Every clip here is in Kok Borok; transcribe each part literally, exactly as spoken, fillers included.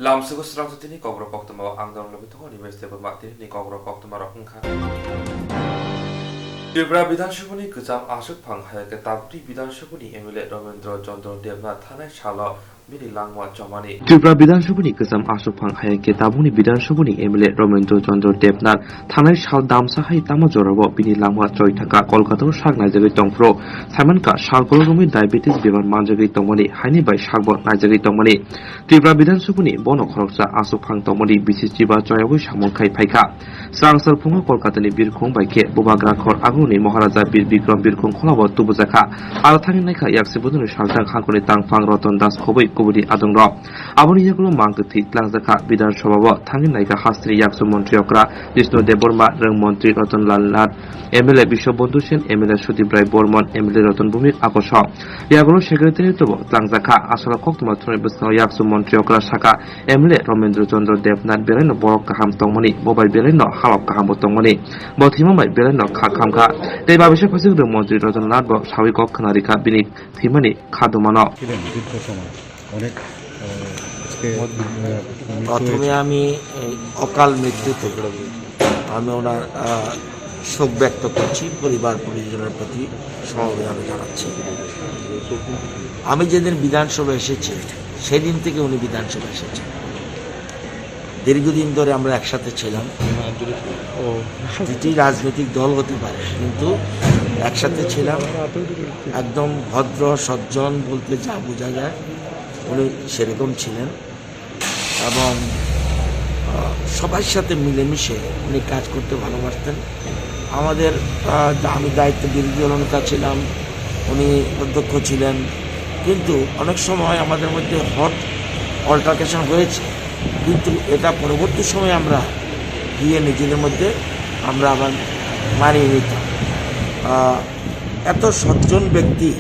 Lamsugo srang tini kokborok koktwma o ang dong logi tongo, Nimesh Debbarma tini ni kokborok koktwma rok wngkha. Tripura Bidhan Sabha ni kwcham aswk phang hai khe tabukni Bidhan Sabha ni M L A Ramendra Chandra Debnath thanai salo bini langma chomani. Tripura Bidhan Sabha ni kwcham aswk phang hai khe tabukni Bidhan Sabha ni M L A Ramendra Chandra Debnath thanai sal damsa hai tamo jorao bini langma choi thangkha Kolkata o sak naijagwi tongphuru. Saimankha sal kolok romwi diabetes bemar manjagwi tongmani, haini bai sakbo naijagwi tongmani. Tripura Bidhan Sabha ni bono khoroksa aswk phang tongmani bisi chiba choyawi samung khai phaikha. Srangchar phungo Kolkata ni birkhung bai khe Bubagra khor agulni Maharaja Bir Bikram birkhung khulao tubujakha. Aro thangwi naikha yaksi bodolni saltang hangkhorni tangphang Ratan Das khobwi kubuni adongrok. Aboni yagulo mang kwthwi tlangjakha Bidhan Sabha o thangwi naikha hasteni yaksu montri okra Jishnu Debbarma, rwng montri Ratan Lal Nath, M L A Biswabandhu Sen, M L A Sudip Rai Bormon, M L A Ratan Bhumik Akoso. Yagulo secretariat o bo tlangjakha. Asalo koktwma thumnai bwskango yaksu montri okra sakha, M L A Ramendra Chandra Debnath belaino borok kaham tongmani, bo bai belaino halok kahambo tongmani. Bo thwima bai belaino kha khamkha. Tei babisa phasik rwng montri Ratan Lal bo sawi kok khna rikha bini thwimani kha dumano. ছিলেন দীর্ঘ সময়। অনেক, আহ, আজকে, আহ, মৃত্যু প্রথমে হয়েছে। আমি এই অকাল মৃত্যুতে আমি ওনার, আহ, শোক ব্যক্ত করছি, পরিবার পরিজনের প্রতি সমবেদনা জানাচ্ছি। আমি যেদিন বিধানসভা এসেছি, সেদিন থেকে উনি বিধানসভা এসেছেন। দীর্ঘদিন ধরে আমরা একসাথে ছিলাম। দুটি রাজনৈতিক দল হতে পারে, কিন্তু একসাথে ছিলাম। একদম ভদ্র, সজ্জন বলতে যা বোঝা যায়, উনি সেরকম ছিলেন। এবং, আহ, সবার সাথে মিলেমিশে উনি কাজ করতে ভালোবাসতেন। আমাদের, আহ, আমি দায়িত্ব বিরোধী দলনেতা ছিলাম, উনি অধ্যক্ষ ছিলেন, কিন্তু অনেক সময় আমাদের মধ্যে হট অল্টারকেশন হয়েছে, কিন্তু এটা পরবর্তী সময়ে আমরা গিয়ে নিজেদের মধ্যে আমরা আবার মানিয়ে নিতাম। আহ, এত সজ্জন ব্যক্তি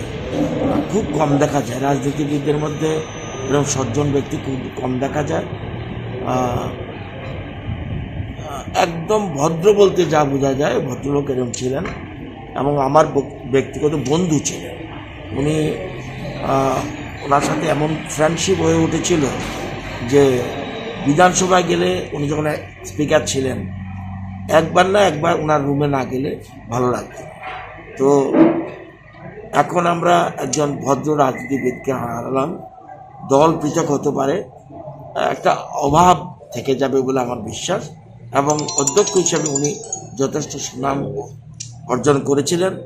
খুব কম দেখা যায় রাজনীতিবিদদের মধ্যে। এরকম সজ্জন ব্যক্তি খুব কম দেখা যায়। আহ, একদম ভদ্র বলতে যা বোঝা যায়, ভদ্রলোক এরকম ছিলেন এবং আমার বক-, ব্যক্তিগত বন্ধু ছিলেন। উনি, আহ, ওনার সাথে এমন ফ্রেন্ডশিপ হয়ে উঠেছিল যে বিধানসভায় গেলে উনি যখন স্পিকার ছিলেন, একবার না একবার ওনার রুমে না গেলে ভালো লাগতো না। তো এখন আমরা একজন ভদ্র রাজনীতিবিদকে হারালাম। দল পৃথক হতে পারে, একটা অভাব থেকে যাবে বলে আমার বিশ্বাস, এবং অধ্যক্ষ হিসেবে উনি যথেষ্ট সুনাম অর্জন করেছিলেন।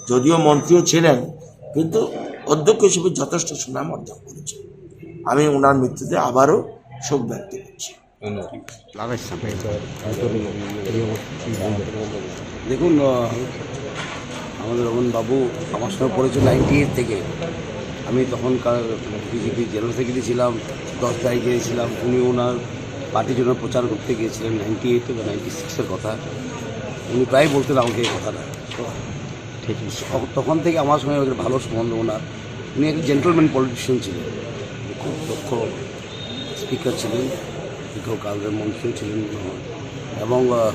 যদিও মন্ত্রীও ছিলেন, কিন্তু অধ্যক্ষ হিসেবে যথেষ্ট সুনাম অর্জন করেছিলেন। আমি ওনার মৃত্যুতে আবারও শোক ব্যক্ত করছি। ধন্যবাদ। দেখুন, আহ, আমাদের রমন বাবু আমার সঙ্গে পরিচয় নাইনটি এইট থেকে। আমি তখনকার বিজেপি জেনারেল সেক্রেটারি ছিলাম, দশ তারিখে গিয়েছিলাম। উনি ওনার পার্টির জন্য প্রচার করতে গিয়েছিলেন নাইনটি এইট বা নাইনটি সিক্সের কথা। উনি প্রায় বলতেন আমাকে এই কথাটা। ঠিক আছে। তখন থেকে আমার সঙ্গে ওদের ভালো সম্বন্ধ ওনার। উনি একজন জেন্টলম্যান পলিটিশিয়ান ছিলেন, খুব দক্ষ স্পিকার ছিলেন, দীর্ঘকালের মন্ত্রীও ছিলেন মনে হয়। এবং, আহ,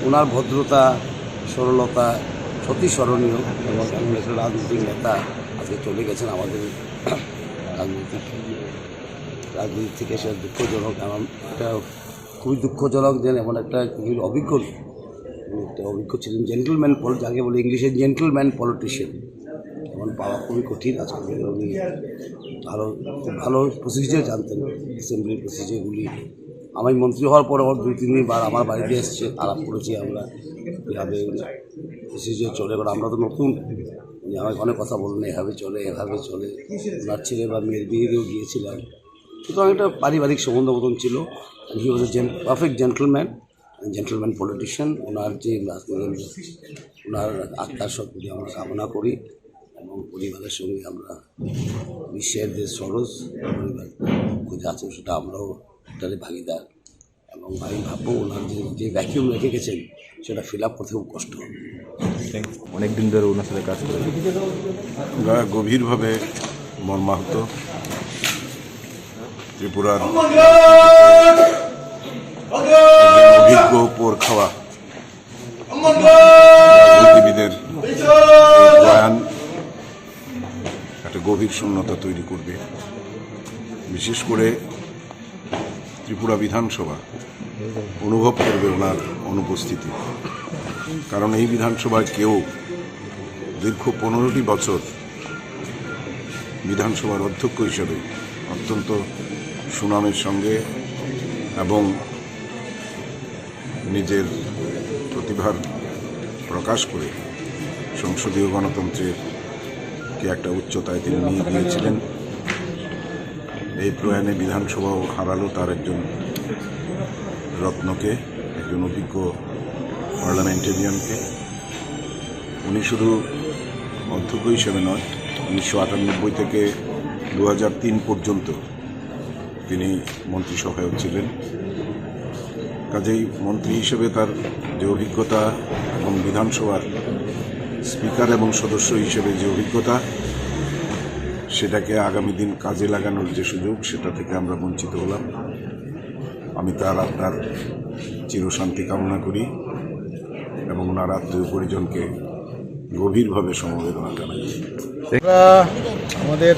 ওনার ভদ্রতা, সরলতা সত্যি স্মরণীয়। এবং একজন একটা রাজনৈতিক নেতা আজকে চলে গেছেন আমাদের রাজনৈতিক, রাজনীতি থেকে। সেটা দুঃখজনক। আমার এটা খুবই দুঃখজনক যে এমন একটা, একজন অভিজ্ঞ, একটা অভিজ্ঞ ছিলেন, জেন্টলম্যান পল-, যাকে বলে ইংলিশে জেন্টলম্যান পলিটিশিয়ান, এমন পাওয়া খুবই কঠিন। আজকাল উনি ভালো, খুব ভালো প্রসিজার জানতেন, অ্যাসেম্বলির প্রসিজারগুলি। আমি মন্ত্রী হওয়ার পরে ওর দুই তিন দিন বার আমার বাড়িতে এসছে, আলাপ করেছি আমরা, কীভাবে প্রসিজার চলে, কারণ আমরা তো নতুন। উনি আমাকে অনেক কথা বললেন, "এভাবে চলে, এভাবে চলে।" ওনার ছেলে বা মেয়ের বিয়েতেও গিয়েছিলাম। সুতরাং একটা পারিবারিক সম্বন্ধ মতন ছিল। He was a gen-, perfect gentleman, gentleman politician। ওনার যে রাজনীতি, ওনার আত্মার সদ্গতি আমরা কামনা করি এবং পরিবারের সঙ্গে আমরা, we share this sorrows। পরিবার দুঃখ যে আছে সেটা আমরাও এটারই ভাগিদার। এবং আমি ভাববো ওনার যে, যে ভ্যাকিউম রেখে গেছেন, সেটা ফিল আপ করতে খুব কষ্ট হবে। অনেকদিন ধরে ওনার সাথে কাজ করে। আমরা গভীরভাবে মর্মাহত। ত্রিপুরার একজন অভিজ্ঞ পর খাওয়া রাজনীতিবিদের প্রয়াণ একটা গভীর শূন্যতা তৈরি করবে। বিশেষ করে ত্রিপুরা বিধানসভা অনুভব করবে ওনার অনুপস্থিতি। কারণ এই বিধানসভার কেউ দীর্ঘ পনেরোটি বছর বিধানসভার অধ্যক্ষ হিসেবে অত্যন্ত সুনামের সঙ্গে এবং নিজের প্রতিভার প্রকাশ করে সংসদীয় গণতন্ত্রের কে একটা উচ্চতায় তিনি নিয়ে গিয়েছিলেন। এই প্রয়াণে বিধানসভাও হারালো তার একজন রত্নকে, একজন অভিজ্ঞ পার্লামেন্টেরিয়ানকে। উনি শুধু অধ্যক্ষ হিসেবে নয়, উনিশশো আটানব্বই থেকে দু হাজার তিন পর্যন্ত তিনি মন্ত্রিসভায়ও ছিলেন। কাজেই মন্ত্রী হিসেবে তার যে অভিজ্ঞতা এবং বিধানসভার স্পিকার এবং সদস্য হিসেবে যে অভিজ্ঞতা, সেটাকে আগামী দিন কাজে লাগানোর যে সুযোগ, সেটা থেকে আমরা বঞ্চিত হলাম। আমি তার আত্মার চিরশান্তি কামনা করি এবং ওনার আত্মীয় পরিজনকে গভীরভাবে সমবেদনা জানাই। আমরা আমাদের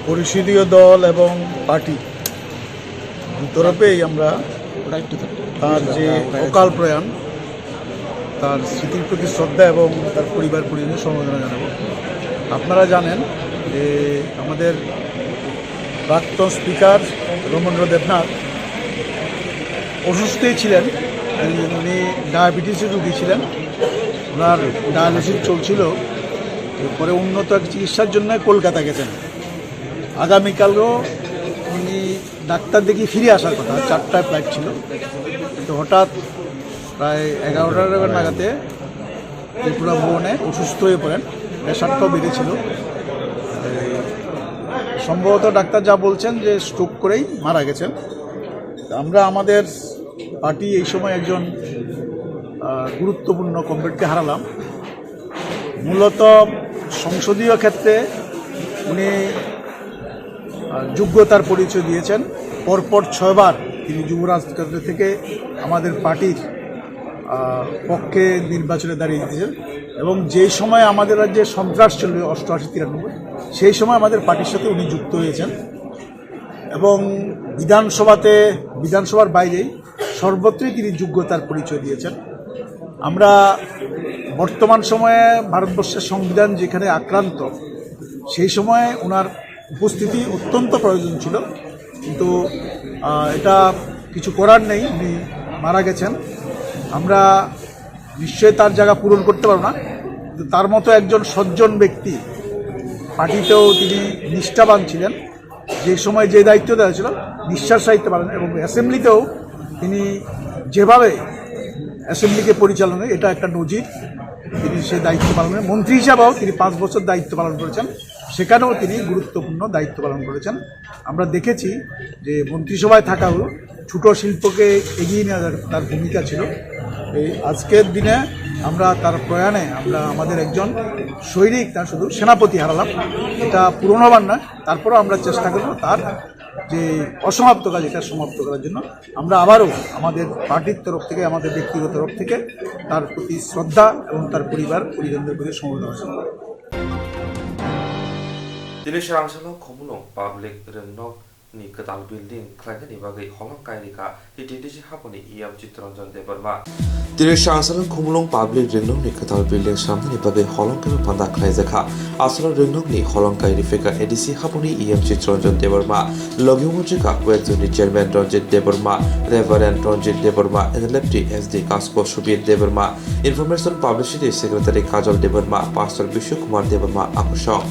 পরিষদীয় দল এবং পার্টি তরফেই আমরা তার যে অকাল প্রয়াণ, তার স্মৃতির প্রতি শ্রদ্ধা এবং তার পরিবার পরিজনের সমবেদনা জানাবো। আপনারা জানেন যে আমাদের প্রাক্তন স্পিকার রমেন্দ্র দেবনাথ অসুস্থই ছিলেন। উনি, উনি ডায়াবেটিসের রোগী ছিলেন। ওনার ডায়ালিসিস চলছিল। এরপরে উন্নত এক চিকিৎসার জন্য কলকাতা গেছেন। আগামীকালও উনি ডাক্তার দেখিয়ে ফিরে আসার কথা, চারটায় ফ্লাইট ছিল। তো হঠাৎ প্রায় এগারোটা নাগাদে ত্রিপুরা ভবনে অসুস্থ হয়ে পড়েন, প্রেশারটাও বেড়েছিল। এই সম্ভবত ডাক্তার যা বলছেন যে স্ট্রোক করেই মারা গেছেন। আমরা আমাদের পার্টি এই সময় একজন, আহ, গুরুত্বপূর্ণ কমরেডকে হারালাম। মূলত সংসদীয় ক্ষেত্রে উনি, আহ, যোগ্যতার পরিচয় দিয়েছেন। পরপর ছয়বার তিনি যুবরাজ কেন্দ্র থেকে আমাদের পার্টির, আহ, পক্ষে নির্বাচনে দাঁড়িয়ে জিতেছেন। এবং যেই সময় আমাদের রাজ্যে সন্ত্রাস চলবে অষ্টআশি তিরানব্বই, সেই সময় আমাদের পার্টির সাথে উনি যুক্ত হয়েছেন। এবং বিধানসভাতে, বিধানসভার বাইরেই সর্বত্রই তিনি যোগ্যতার পরিচয় দিয়েছেন। আমরা বর্তমান সময়ে ভারতবর্ষের সংবিধান যেখানে আক্রান্ত, সেই সময়ে ওনার উপস্থিতি অত্যন্ত প্রয়োজন ছিল, কিন্তু, আহ, এটা কিছু করার নেই, উনি মারা গেছেন। আমরা নিশ্চয়ই তার জায়গা পূরণ করতে পারবো না, কিন্তু তার মতো একজন সজ্জন ব্যক্তি, পার্টিতেও তিনি নিষ্ঠাবান ছিলেন। যে সময় যে দায়িত্ব দেওয়া ছিল, নিষ্ঠার সাহিত্য পালন এবং অ্যাসেম্বলিতেও তিনি যেভাবে অ্যাসেম্বলিকে পরিচালনা, এটা একটা নজির। তিনি সে দায়িত্ব পালন করেন। মন্ত্রী হিসাবেও তিনি পাঁচ বছর দায়িত্ব পালন করেছেন, সেখানেও তিনি গুরুত্বপূর্ণ দায়িত্ব পালন করেছেন। আমরা দেখেছি যে মন্ত্রিসভায় থাকাও ছোট শিল্পকে এগিয়ে নেওয়া তার, তার ভূমিকা ছিল। এই আজকের দিনে আমরা তার প্রয়াণে আমরা আমাদের একজন সৈনিক, তার শুধু সেনাপতি হারালাম, এটা পূরণ হবার না। তারপরেও আমরা চেষ্টা করব তার যে অসমাপ্ত কাজ, এটা সমাপ্ত করার জন্য। আমরা আবারও আমাদের পার্টির তরফ থেকে, আমাদের ব্যক্তিগত তরফ থেকে তার প্রতি শ্রদ্ধা এবং তার পরিবার পরিজনদের প্রতি সমবেদনা জানাই। Tini Sarangsalo Khumulwng Public Rwngnokni kwtal building khlainani bagwi holong kairikha T T D C haponi E M Chittaranjan Debbarma. Tini Sarangsalo Khumulwng Public Rwngnokni kwtal building swnamnani bagwi holong kaiwi panda khlaijakha. Aswrang Rwngnokni holong kai riphikha A D C haponi E M Chittaranjan Debbarma. Logi wngwi rwkha West Zone ni Chairman Ranjit Debbarma, Reverend Ranjit Debbarma, N L F T S D Kasko Subir Debbarma, Information Publicity Secretary Kajol Debbarma, Pastor Bishu Kumar Debbarma akusok.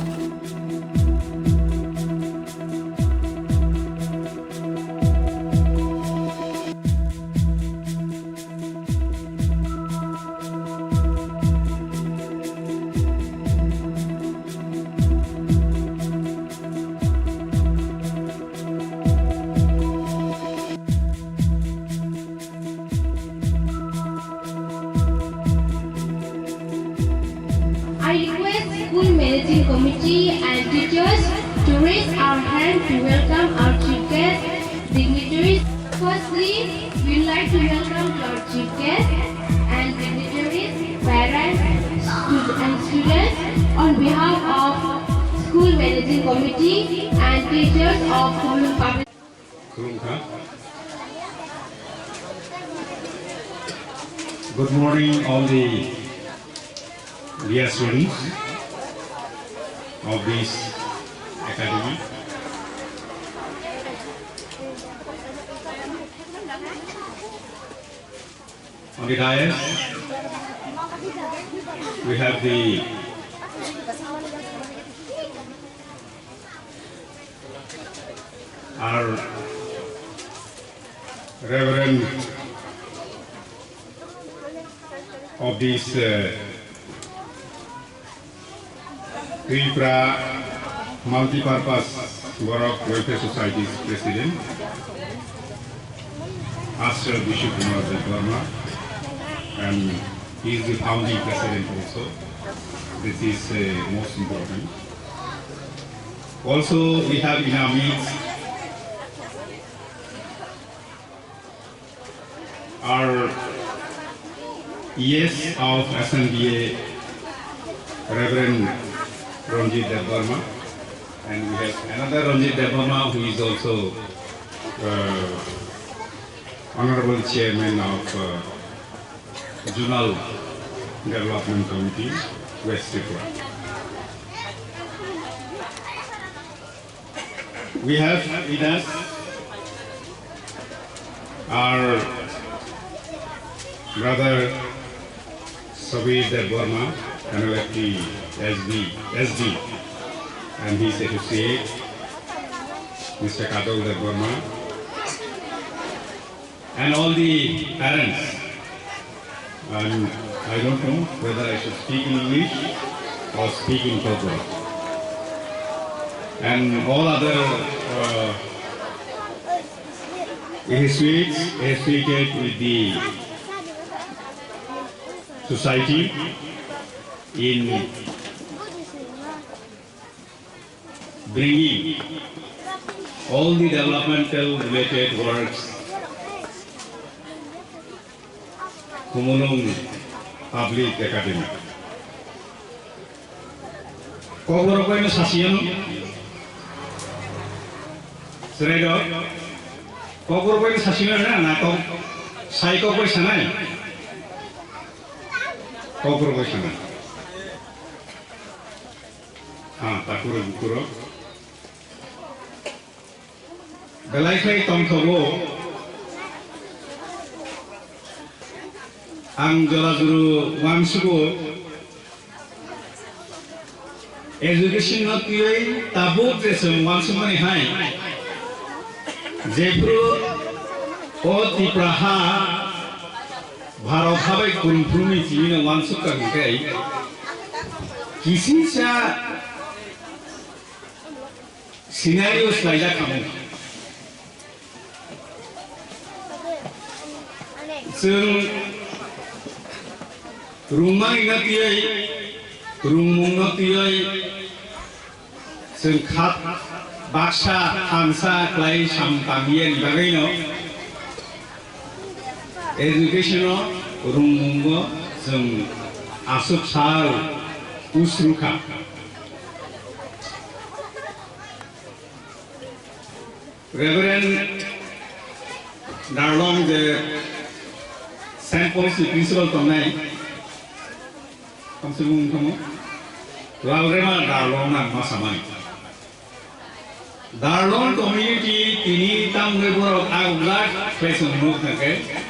I request school managing committee and teachers to raise our hand to welcome our chief guest dignitaries. Firstly, we'd like to welcome our chief guest and dignitaries, parents, stud- and students on behalf of school managing committee and teachers of Khumulwng Public. Khulumkha. Good morning, all the dear students of this academy. On the dais, we have the our Reverend of this uh, Tripura Multipurpose Borok Welfare Society's President, Asra Bishu Kumar Debbarma, and he is the founding president also. This is uh, most important. Also, we have in our midst our E S of S N D A, Reverend Ranjit Debbarma, and we have another Ranjit Debbarma who is also uh, Honorable Chairman of uh, Zonal Development Committee, West Tripura. We have with us our brother Sabir Debbarma, N L F T S D, S D, and his associate, Mister Kadol Debbarma, and all the parents. And I don't know whether I should speak in English or speak in Kokborok. And all other uh, associates associated with the society in bringing all the developmental related works, Khumulwng Public Academy. Kokborok bai no sasiyano. Chwrai do. Kokborok bai no sasiyano na, na kok sai kok bai sanai. Kokborok bai sanai. Ha, takuro bukuro. Belai khe tongthogo. Ang jora juru uansugo. Education no twiwi tabuk je chwng uansukmani hai. Jephru o Tipra ha Bharat ha bai kunphru ni chini no uansuk ka hwnkhe kisisa scenario swlaijak khamu. Chwng rungmani no twiwi, rungmung no twiwi, chwng khat baksa thansa khlai sam tangya ni bagwi no education o rungmung o chwng aswk sal usru kha. Reverend Darlong je Saint Paul's ni principal tongnai, kamswk wng thango, Lalrema Darlong nang ma samani. Darlong community tini tamni borok aguglak khlai chwng nuk thangkhe.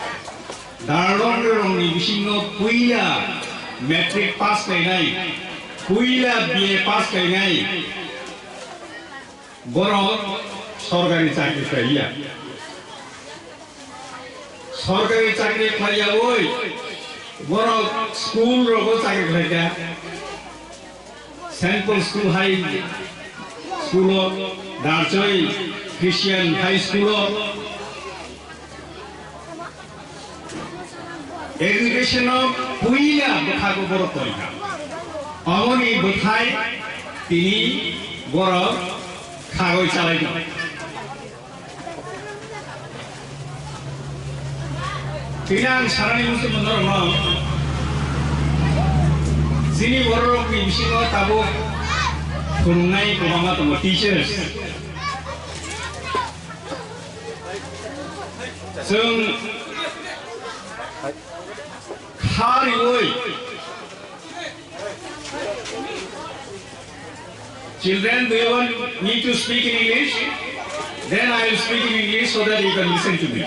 Darlong rokni bisingo puila matric pass khlainai, puila B A pass khlainai, borok sorkari chakri khlaiya. Sorkari chakri khlaiyawi borok school rogo chakri khlaikha. Saint Paul School High School o, Darchoi Christian High School o, education o puila bwkhago borok tongkha. Aboni bwkhai tini borok khagoi chalai tongo. Tini ang sanani muchungma norokno, chini bororokni bisingo tabuk phwrwngnai kwbangma tongo, teachers. Chwng Third way. Children, do you want me to speak in English? Then I will speak in English so that you can listen to me.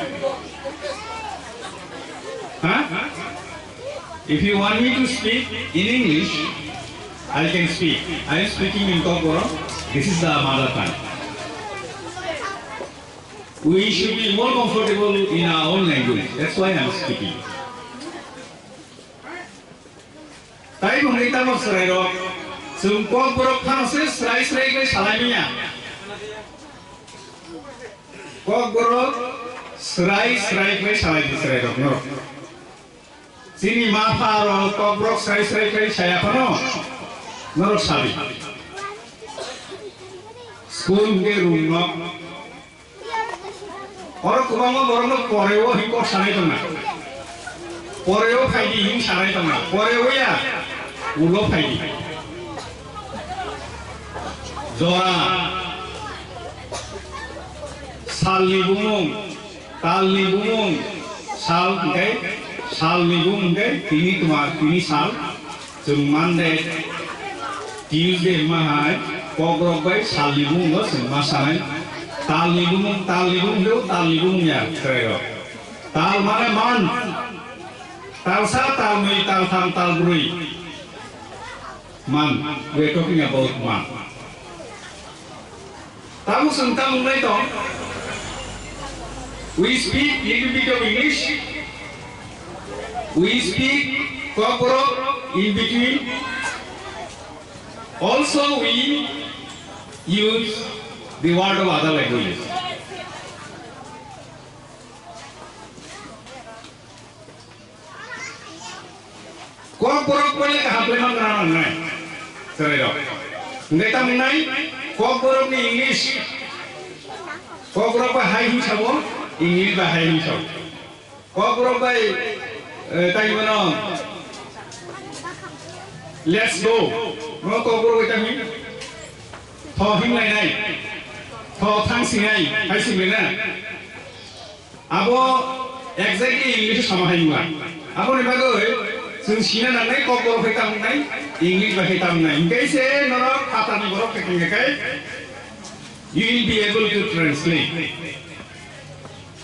Huh? If you want me to speak in English, I can speak. I am speaking in Kokborok. This is the mother tongue. We should be more comfortable in our own language. That's why I am speaking. Tai bwngwi tamo chwrairok, chwng Kokborok phano se srai srai khe salai manya. Kokborok srai srai khe salai di chwrairok no. Chini ma pha rok Kokborok srai srai khe saya phano norok sadi. School hwnkhe room no. Oro kwbangma borokno poreo hin kok sanai tongna. Poreo phaidi hin sanai tongna. Poreo ya ulo phaidi. Jora. Salni bumung. Talni bumung. Sal hwnkhe. Salni bumung hwnkhe. Tini tuma. Tini sal. Chwng Monday, Tuesday ma hai, Kokborok bai salni bumung no chwng ma sanai. Talni bumung, talni bumung hwnkhe talni bumung ya chwrairok. Tal mane month. Talsa, talnwi, taltham, talbrwi. Month. We are talking about month. Tabuk chwng tamo wngnai tong? We speak little bit of English. We speak Kokborok in between. Also, we use the word of other languages. Kokborok bai le kaham khe ma gana nangnai. Chwrairok. Hwnkhe tamo wngnai, Kokborokni English. Kokborok bai hai hin sabo, English bai hai hin sabo. Kokborok bai, eh, tai mano, "Let's go." No Kokborok bai tamo. Tho hin lainai. Tho thang sinai, hai singlaina. Abo exactly English sama hai wngya. Aboni bagwi chwng sina nangnai Kokborok hai tamo wngnai, English bai hai tamo wngnai. Hwnkhe se norok phatarni borok khe khe khe you will be able to translate.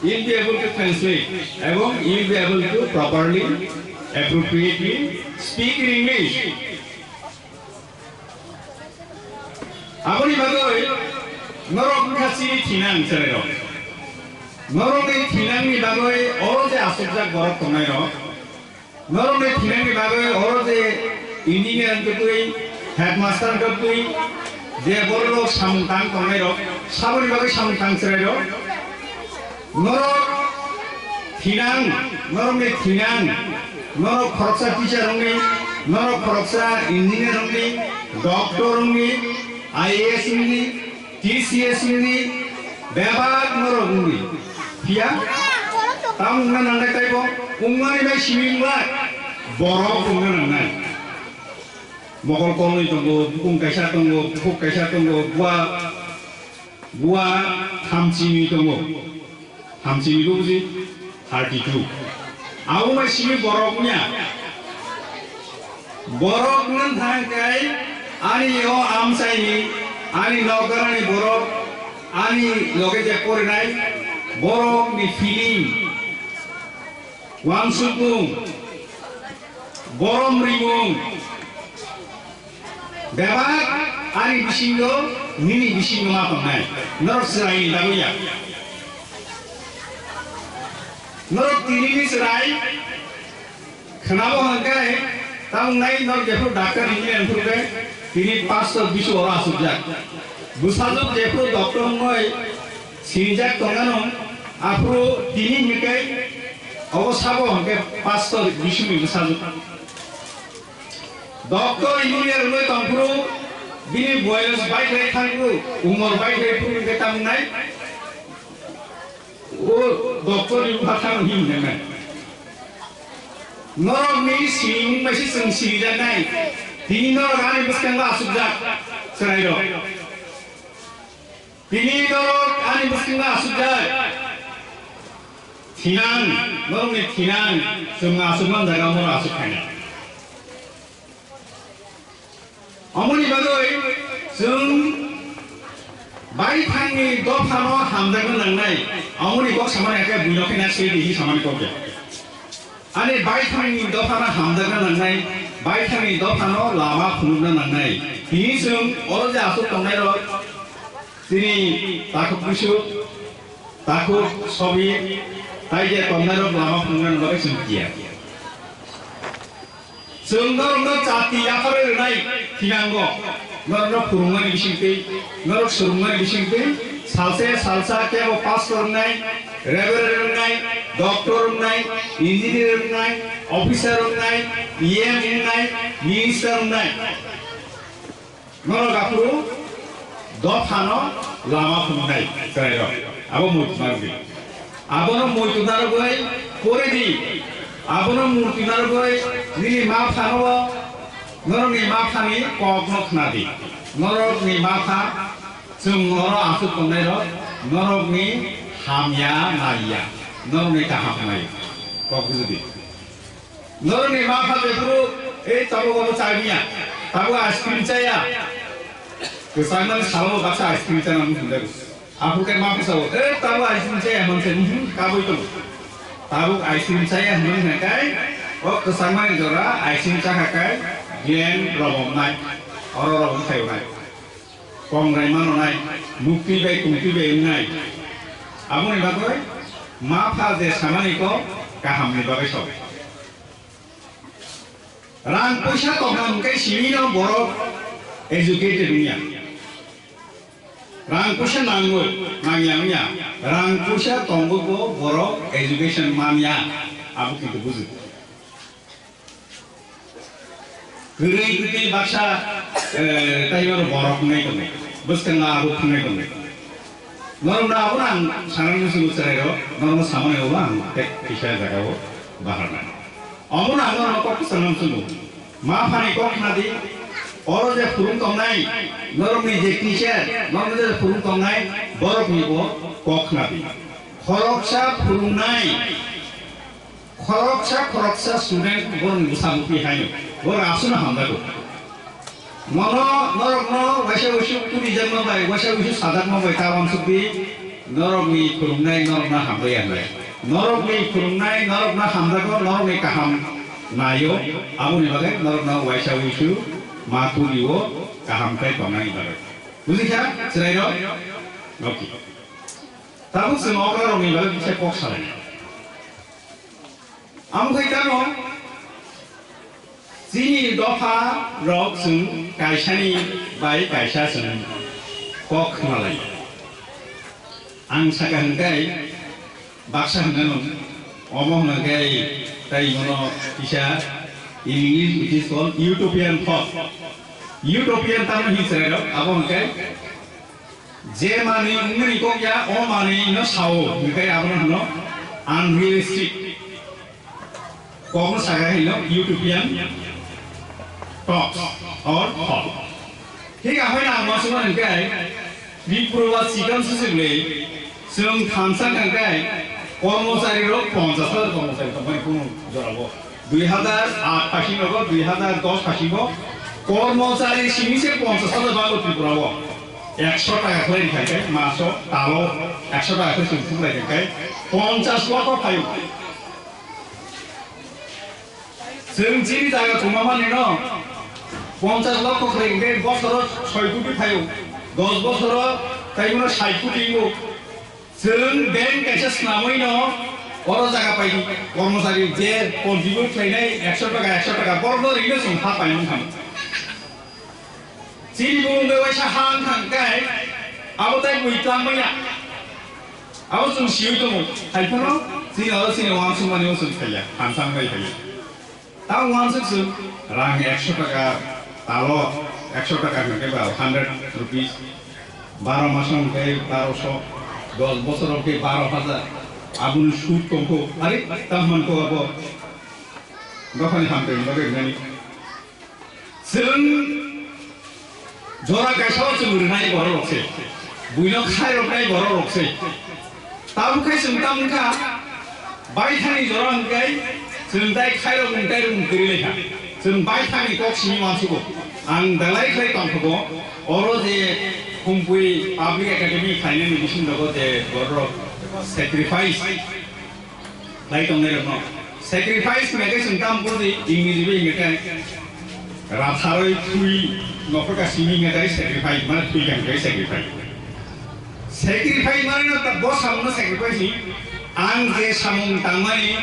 You will be able to translate. Ebong you will be able to properly, appropriately speak in English. Aboni bagwi norok wngkha chini thinang chwrairok. Norokni thinangni bagwi oro je asokjak borok tongnairok, norokni thinangni bagwi oro je engineer wngtwi, headmaster wngtwi, je bororok samung tang tongnairok, saboni bagwi samung tang chwrairok. Norok thinang, norokni thinang, norok khoroksa teacher wngni, norok khoroksa engineer wngni, doctor wngni, I A S wngni, T C S wngni, bebak norok wngni. Phiya, tamo wngna nangnai taibo, wngmani bai simi wngla, borok wngna nangnai. Mokol kolnwi tongo, bukung kaisa tongo, bukhuk kaisa tongo, bua Bua thamchini tongo. Thamchini khe buji thirty two. Abo bai simi borok wngya. Borok wngna thang khe ani o amchaini, ani nokdarani borok, ani loge je porinai borokni feeling. Wansukmung, borom rimung, bebak ani bisingo, nini bisingo ma tongnai, norok chwraini bagwi ya. Norok tinini chwrai, khwnabo hwnkhe, tamo wngnai norok jephru doctor engineer wngkhe, tini pastor bisu oro asukjak. Bwsajwk jephru doctor wngwi sinijak tongmano, aphuru tini hwnkhe, Obo sabo hwnkhe pastor Bisuni bwsajwk. Doctor engineer wngwi tongphuru bini boyos bai khlai thangphuru, umor bai khlai phuru hwnkhe tamo wngnai? O doctor ni bwkha thang him hwnkhe nai. Norokni sinimung bai se chwng sinijaknai. Tini norok ani bwskango asukjak chwrairok. Tini norok ani bwskango asukjak. Thinang, norokni thinang, chwng aswk man jaga, omoro aswk khainai. Omoni bagwi chwng baithangni dophano hamjakna nangnai, omoni kok samani hakhe buino khe na swi di hinwi samani kok ya. Ani baithangni dophano hamjakna nangnai, baithangni dophano lama phunukna nangnai. Tini chwng oro je aswk tongnairok, chini takhuk bisuk, takhuk sobi, tai je tongnairok lama phunukna bagwi chwng kiya. Chwng norokno chati yapharwi rwnai thinango, norokno phwrwngmani bisingtwi, norok swrwngmani bisingtwi, salsa salsa kebo pastor wngnai, reverend wngnai, doctor wngnai, engineer wngnai, officer wngnai, E M wngnai, minister wngnai. Norok aphuru dophano lama phunuknai chwrairok. Abo muitu narwgwi. Abono muitu narwgwi pori di. Abono muitu narwgwi nini ma phano, norokni ma phani kokno khna di. Norokni ma pha chwng oro aswk tongnairok, norokni hamya naiya, norokni kaham naiya. Kok buji di. Norokni ma pha jephuru, "Ei, tabuk obo chaya, tabuk ice cream chaya." Kwchangmani salo baksa ice cream chana wng thangjago. Aphuru khe ma pha sao, "Ei, tabuk ice cream chaya," hwnse, "Mhm, kabui tongo." Tabuk ice cream chaya hwnmani hwnkhai, o kwchangmani jora ice cream chakha khe, gyan robomnai, oro robom khaionai. Kongrai manonai, muktwi bai tungtwi bai wngnai. Aboni bagwi ma pha je samani kok kahamni bagwi sok. Rang puisa tongna hwnkhe simi no borok educated wngya. Rang puisa nango, nangya wngya. Rang puisa tongwi bo borok education manya. Abo kintu buji. Kwrwi kwtwi baksa, eh, tei oro borok wngnai tongo, bwskango abo thwngnai tongo. Norokno abono ang sanani muchungo chwrairok, norokno samani ulo ang tek kisa jagao baharnai. Omono ang norokno kok kwchangno muchungo. Ma phani kok khna di, oro je phwrwng tongnai, norokni je teacher, norokni je phwrwng tongnai, borokni bo kok khna di. Khoroksa phwrwngnai, Khoroksa khoroksa student borokni bwsa bwtwi haino borok aswkno hamjago. Mono norokno waisa waisuk turijakma bai, waisa waisuk sajakma bai ta uansukdi, norokni phwrwngnai norokno hambai ya hwnwi. Norokni phwrwngnai norokno hamjago, norokni kaham naio, aboni bagwi norokno waisa waisuk ma turio kaham khe tongnani bagwi. Bujikha chwrairok? Okay. Tabuk chwng okrarokni bagwi kisa kok salainai. Amo khai tamo chini dopha rok chwng kaisani bai kaisa chwng kok khna lai. Ang saka hwnkhe baksa hwnna nung, omo hwnna khe tei bono kisa in English it is called utopian thought. Utopian tamo hin chwrairok abo hwnkhe Je manwi wngmani kok ya, o manwi no sao, hwnkhe abono hwno unrealistic. Kokno saga hino utopian talks or thought. Thik ahoi na ang masuma hwnkhe Tripura ba sikam susi bwle chwng thansa hwnkhe kormochari rok ponchas hajar kormochari tongmani kunu jorabo. Dui hazar aat phaising rogo, dui hazar dos phaising bo kormochari simi se ponchas hajar bago Tripura o. Ekso taka khlai rikha khe maso talo ekso taka khlai chwng thumlai khe ponchas lokho phaio. Chwng chini jaga tongma mani no ponchas lokho khlai khe bosoro soi koti phaio. Dos bosoro tai mano sait koti ingo. Chwng bank kaisa swnamwi no oro jaga pai di, kormochari je contribute khlainai ekso taka, ekso taka, borok no rino chwng ha pai wng thang. Chini bumung bai waisa ha wng thang kai, abo tai bui tlang manya. Abo chwng siwi tongo, hai phano chini oro chini uansukmani o chwng khaiya, hamsang bai khaiya. Tamo uansuk chwng rang ekso taka talo, ekso taka hwnkhe ba hundred rupees, baro maso hwnkhe baroso, dos bosor hwnkhe baro hajar, aboni sud tongkho, are tamo mankho abo dophani hamkrai bagwi wngnani. Chwng Jora kaisa o chwng rwnai borok rok se, buino khai roknai borok rok se. Tabuk khai chwng tamo wngkha, Baithani jora hwnkhe chwng tai khairok mung tairok mung kwrwi lai kha. Chwng baithani kok simi uansugo. Ang belai khlai tongthogo. Oro je Khumpui Public Academy khlainani bising rogo je borok sacrifice khlai tongnai rokno. Sacrifice hwnkhe chwng tamo buji, English bai hwnkhe ratharwi thwi nokhorka simi hwnkhe sacrifice, mane thwi kha hwnkhe sacrifice. Sacrifice mane no ta bo samung no sacrifice ni. Ang je samung tangmani,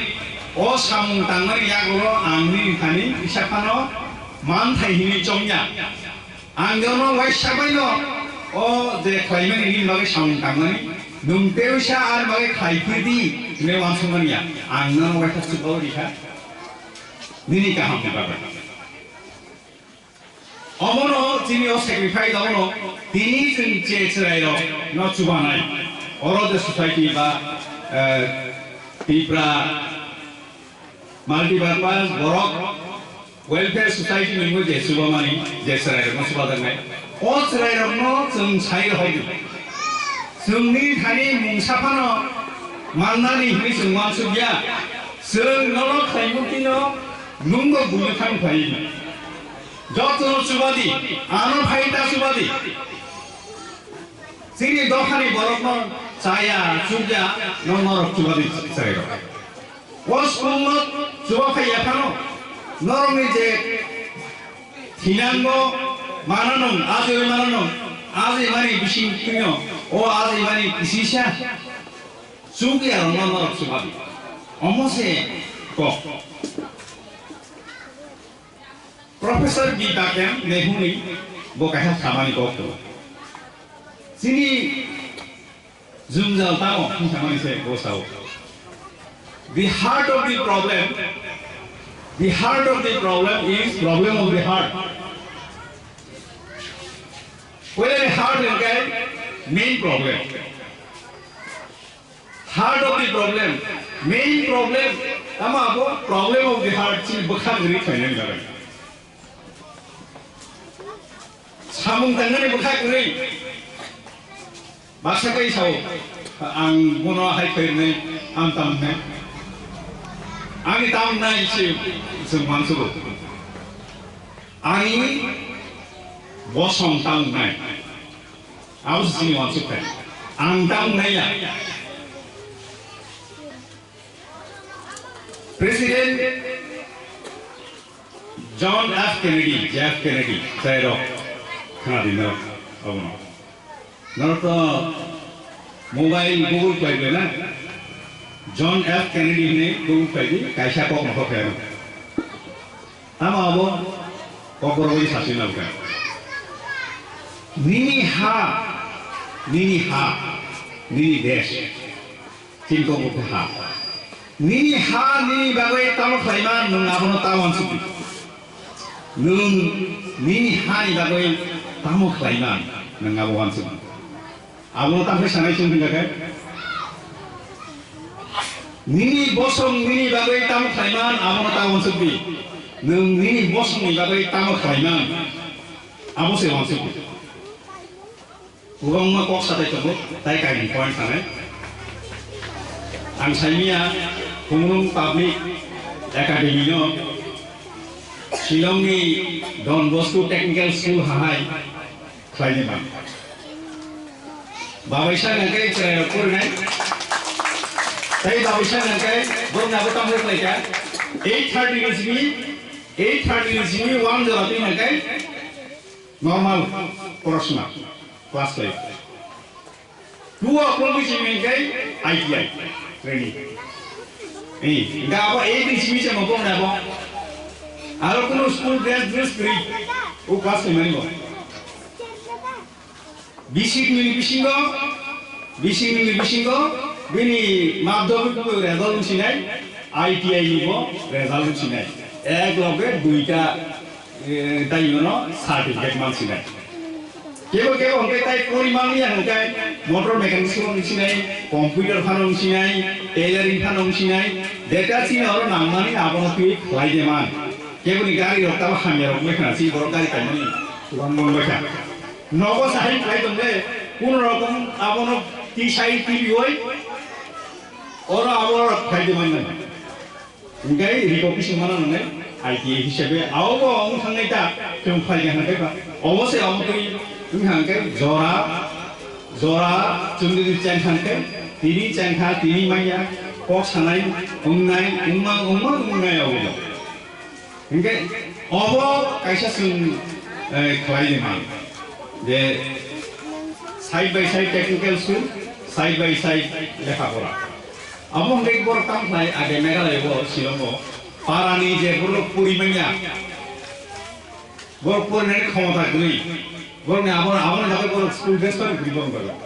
o samung tangmani yagulo ang nini thani kisa phano manthai hinwi chongya. Ang jono waisa bai no o je khlaimani nini bagwi samung tangmani, nwng tei waisa ani bagwi khlai phir di hinwi uansukmani ya. Ang nono waisa chubaui rikha nini kahamni bagwi. Omono chini o sacrifice omono tini chwng che chwrairok no chubanai. Oro je society ba, eh, Tipra multipurpose borok welfare society ni mui je chubamani je chwrairok no chubajaknai. O chwrairok no chwng sai rohordi. Chwngni thani mungsa phano mannani hinwi chwng uansukya. Chwng nono khlaimung tino nwngbo buino thang phai. Jotono chubadi, ano phai ta chubadi. Chini dophani borokno chaya, chukya, no norok chubadi chwrairok. O school no chuba phai ya phano, norokni je thinango mananong, ajoi mananong, ajoi mani bising twino, o ajoi mani kisisa chukya rokno norok chubadi. Omo se kok. Professor B Baken Nehuni bo kaisa samani kok tongo. Chini jwngjal tamo hwn samani se bo sao. The heart of the problem, the heart of the problem is problem of the heart. Puilani heart hwnkhe main problem. Heart of the problem, main problem, tamo abo problem of the heart, chini bwkha kwrwi khlainani bagwi. Samung tangnani bwkha kwrwi. Baksa kai sao, ang bono hai khairnai, ang tamnai. Ani tamnai se chwng mansugo. Ani bosong tamnai. Abo se chini uansuk khe. Ang tamo naiya. President John F Kennedy, J F Kennedy, chwrairok khna di norok abono. Norok to mobile Google khlai bai na. John F Kennedy hwnwi Google khlai di, kaisa kok mokol khlai ano. Tamo abo kokborok bai sasi nalkha. Nini ha, nini ha, nini desh. Chini kokborok khe ha. Nini ha, nini bagwi tamo khlaiman, nwng abono ta uansukdi. Nwng nini hani bagwi tamo khlaiman, nwng abo uansukdi. Abono tamo sanai chwng hwnjakhe. Nini bosong nini bagwi tamo khlaiman, abono ta uansukdi. Nwng nini bosongni bagwi tamo khlaiman, abo se uansukdi. Kwbangma kok satai tongo, tai kaini point sanai. Ang saimia Khumulwng Public Academy no Shillongni Don Bosco Technical School hahai khlaini man. Babaisa hwnkhe chwrairok porinai. Tei babaisa hwnkhe borokni abo tamo khlaikha. Eight thirty ni simi, eight thirty ni simi one jora twi hwnkhe normal porosona class five. Two o'clock ni simi hwnkhe I T I training. Eh, hwnkhe abo eight ni simi se mokol na bo. Aro kuno school dress, dress kwrwi. O class five mani bo. Bisik ni bisingo, bisik ni bisingo, bini madhyamik result wngsinai, I T I ni bo result wngsinai. Ek loge duita, eh, tai yono certificate mansinai. Kebo kebo hwnkhe tai pori mangya hwnkhe motor mechanics wngsinai, computer phano wngsinai, tailoring phano wngsinai, jeta chini oro nangmani abono twi khlai de man. Keboni gari rok tamo hamya rok wngkha, chini borok gari paimani kwbang wngkha. Nogo sahai khlai tongde, kun rokom abono tisai tibioi, Oro abo rok khlai di mannai. Hingkai recognition mana nangnai I T A hisabe abo bo wng thangnai ta, chwng khlai di hwnkhai ba. Obo se omo twi wng hwnkhai jora, jora chwng di cheng hwnkhai, tini cheng kha, tini manya, kok sanai, wngnai, wngma, wngma, wngnai abo bo. Hingke obo kaisa chwng, eh, khlai di man je side by side technical school, side by side lekha pora. Abo hingke borok tamo khlai age Meghalaya bo Shillong o para ni je borok puri manya, borok puri nani khomota gwi, borok ni abo, abo ni bagwi borok school dress pori gwi borok.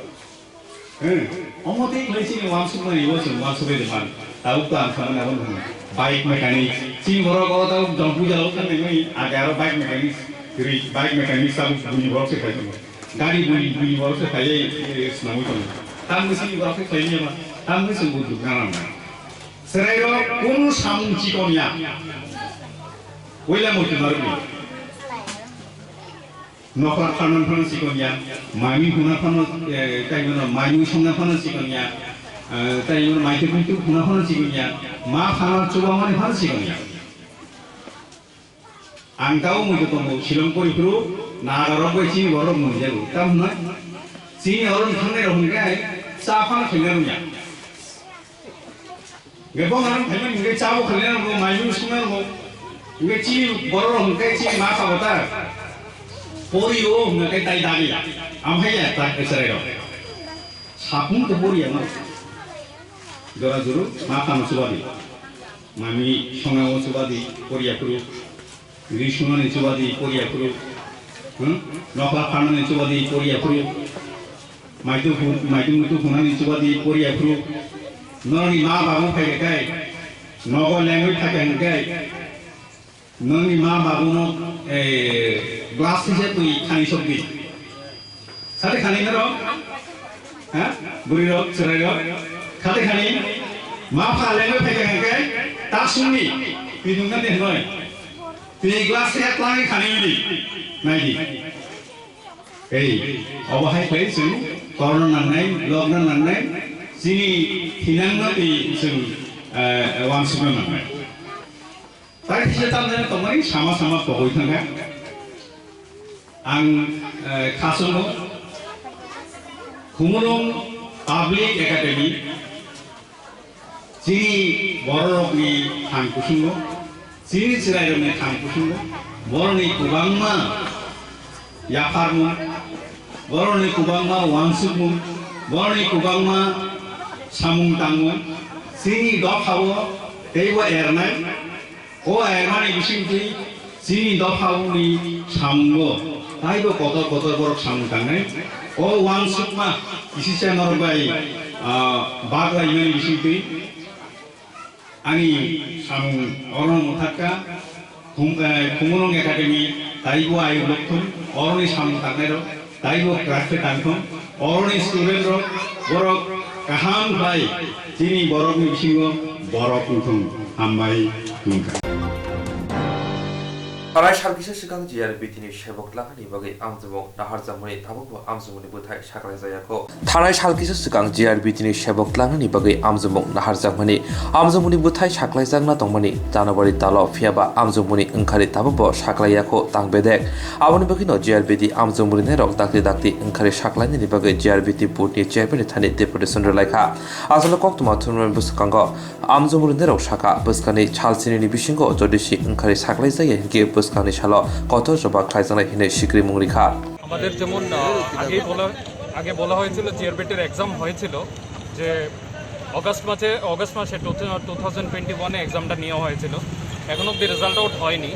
Hmm. Omo tei khlai chini wansukmani, ibo chwng wansukwi rwmani. Tabuk to ang samani abo nukha. Bike mechanic. Chini borok o tabuk jongpui jala o thangnaimani, age aro bike mechanic. Kwrwi bike mechanic tabuk buini borok se khai tongo. Gari buini, buini borok se khai, eh, swnamwi tongo. Tamni chini borok se khlai manya ma. Tamni chwng bo dukna nang nang. Chwrairok kunu samung chikon ya. Puila muitu narwkni. Nokla pharman phano chikon ya, maimui huna phano, eh, tei mano maimui songna phano chikon ya, eh, tei mano maitwi buitwi huna phano chikon ya, ma phano chubamani phano chikon ya. Ang tao mui to tongo, Shillong pori phuru, nagarok bai chini borok mui jago. Tam hwnwi, chini oro thangnai rok hwnkhe cha phano khaina rwngya. Hingke bong ang phaimani hingke chabo khaina nango, maimung songna nango. Hingke chini borok rok hingke chini ma sabo ta. Pori o hingke tai dagi. Amhai ya ta chwrai rok. Sapung to pori ya no. Jora juru ma phano chubadi. Mami songna o chubadi pori ya phuru. Ri sunani chubadi poriya phuru. Hmm? Nokla pharnani chubadi poriya phuru. Maitu hu-, maitu muitu hunani chubadi poriya phuru. Norokni ma babu phai khe kai. Nogo lengwi phai khe hwn kai. Norokni ma babuno, eh, glass hise twi khani sokdi. Sate khani norok? Ha? Bwrwi rok, chwrai rok. Khate khani ma pha lengwi phai kha hwnkhe ta sungni. Twi nungna de hnoi. Twi glass ya twlangwi khani di. Nai di. Ei, obo hai khlai chwng korna nangnai, lobna nangnai, chini thinangno twi chwng, eh, wansukna nangnai. Tai kisa tamjani tongmani sama sama pogwi thangkha. Ang, eh, khasongo Khumulwng Public Academy, chini bororokni thang kusungo, chini chwrairokni thang kusungo, borokni kwbangma yapharmung, borokni kwbangma wansukmung, borokni kwbangma samung tangmung, chini dophao teibo ernai. O airmani bisingtwi chini dophani samungo taibo kotor kotor borok samung tangnai. O wansukma kisisa norok bai, ah, bak laimani bisingtwi ani samung orono mwthakka. Khum-, eh, Khumulwng Academy taibo ayuk lokthung oroni samung tangnairok. Taibo class-o tangthung, oroni student rok, borok kaham khlai chini borokni bisingo borok wngthung, hambai wngkha. Thanai sal kisa swkang G R B T ni sebok tlangani bagwi amjomung naharjakmani tabukbo amjomungni bwthai saklaijakya kho. Thanai sal kisa swkang G R B T ni sebok tlangani bagwi amjomung naharjakmani amjomungni bwthai saklaijakna tongmani January talo, phiyaba amjomungni wngkhari tabukbo saklaiya kho tang bedek. Aboni bagwino G R B T amjomung rinairok dakti dakti wngkhari saklainani bagwi G R B T board ni chairman ni thani deputation rwlaikha. Aswkno koktwma thumnani bwskango amjomung rinairok sakha, bwskangni sal sinini bisingo jodi se wngkhari saklaijakya hinkhe bwskangni salo kotor jobab khlaijaknai hinwi sikrimung rikha. আমাদের যেমন, আহ, আগেই বলা, আগে বলা হয়েছিল, জিআরবিটির এক্সাম হয়েছিল, যে অগাস্ট মাসে, অগাস্ট মাসে টু, টু থাউজেন্ড টোয়েন্টি ওয়ানে এক্সামটা নেওয়া হয়েছিল, এখন অবধি রেজাল্ট আউট হয়নি।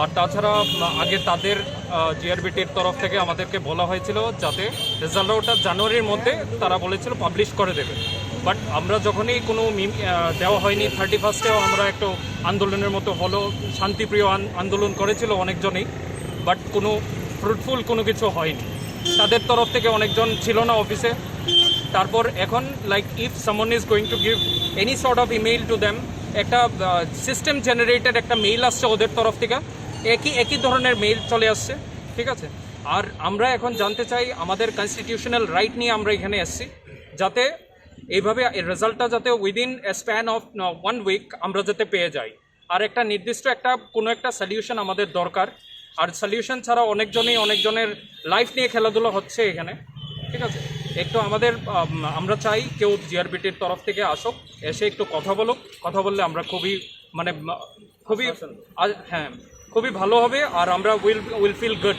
আর তাছাড়া, আহ, আগে তাদের, আহ, জিআরবিটির তরফ থেকে আমাদেরকে বলা হয়েছিল যাতে রেজাল্ট আউটটা জানুয়ারির মধ্যে, তারা বলেছিল, পাবলিশ করে দেবে। বাট আমরা যখনই কোনো মিম-, আহ, দেওয়া হয়নি, থার্টি ফার্স্টেও আমরা একটু আন্দোলনের মতো হলো, শান্তিপ্রিয় আন-, আন্দোলন করেছিল অনেকজনই, বাট কোনো ফ্রুটফুল কোনো কিছু হয়নি। তাদের তরফ থেকে অনেকজন ছিল না অফিসে। তারপর এখন, like, if someone is going to give any sort of email to them, একটা, আহ, সিস্টেম জেনারেটেড একটা মেইল আসছে ওদের তরফ থেকে, একই, একই ধরনের মেইল চলে আসছে, ঠিক আছে? আর আমরা এখন জানতে চাই, আমাদের কনস্টিটিউশনাল রাইট নিয়ে আমরা এখানে এসেছি, যাতে এইভাবে এই রেজাল্টটা যাতে within a span of one week আমরা যাতে পেয়ে যাই। আর একটা নির্দিষ্ট একটা কোনো একটা সলিউশন আমাদের দরকার। আর সলিউশন ছাড়া অনেকজনই অনেকজনের লাইফ নিয়ে খেলাধুলা হচ্ছে এখানে, ঠিক আছে? একটু আমাদের আম, আমরা চাই কেউ জিআরবিটির তরফ থেকে আসুক, এসে একটু কথা বলুক। কথা বললে আমরা খুবই মানে উম, খুবই আ- হ্যাঁ, খুবই ভালো হবে। আর আমরা উইল উইল ফিল গুড,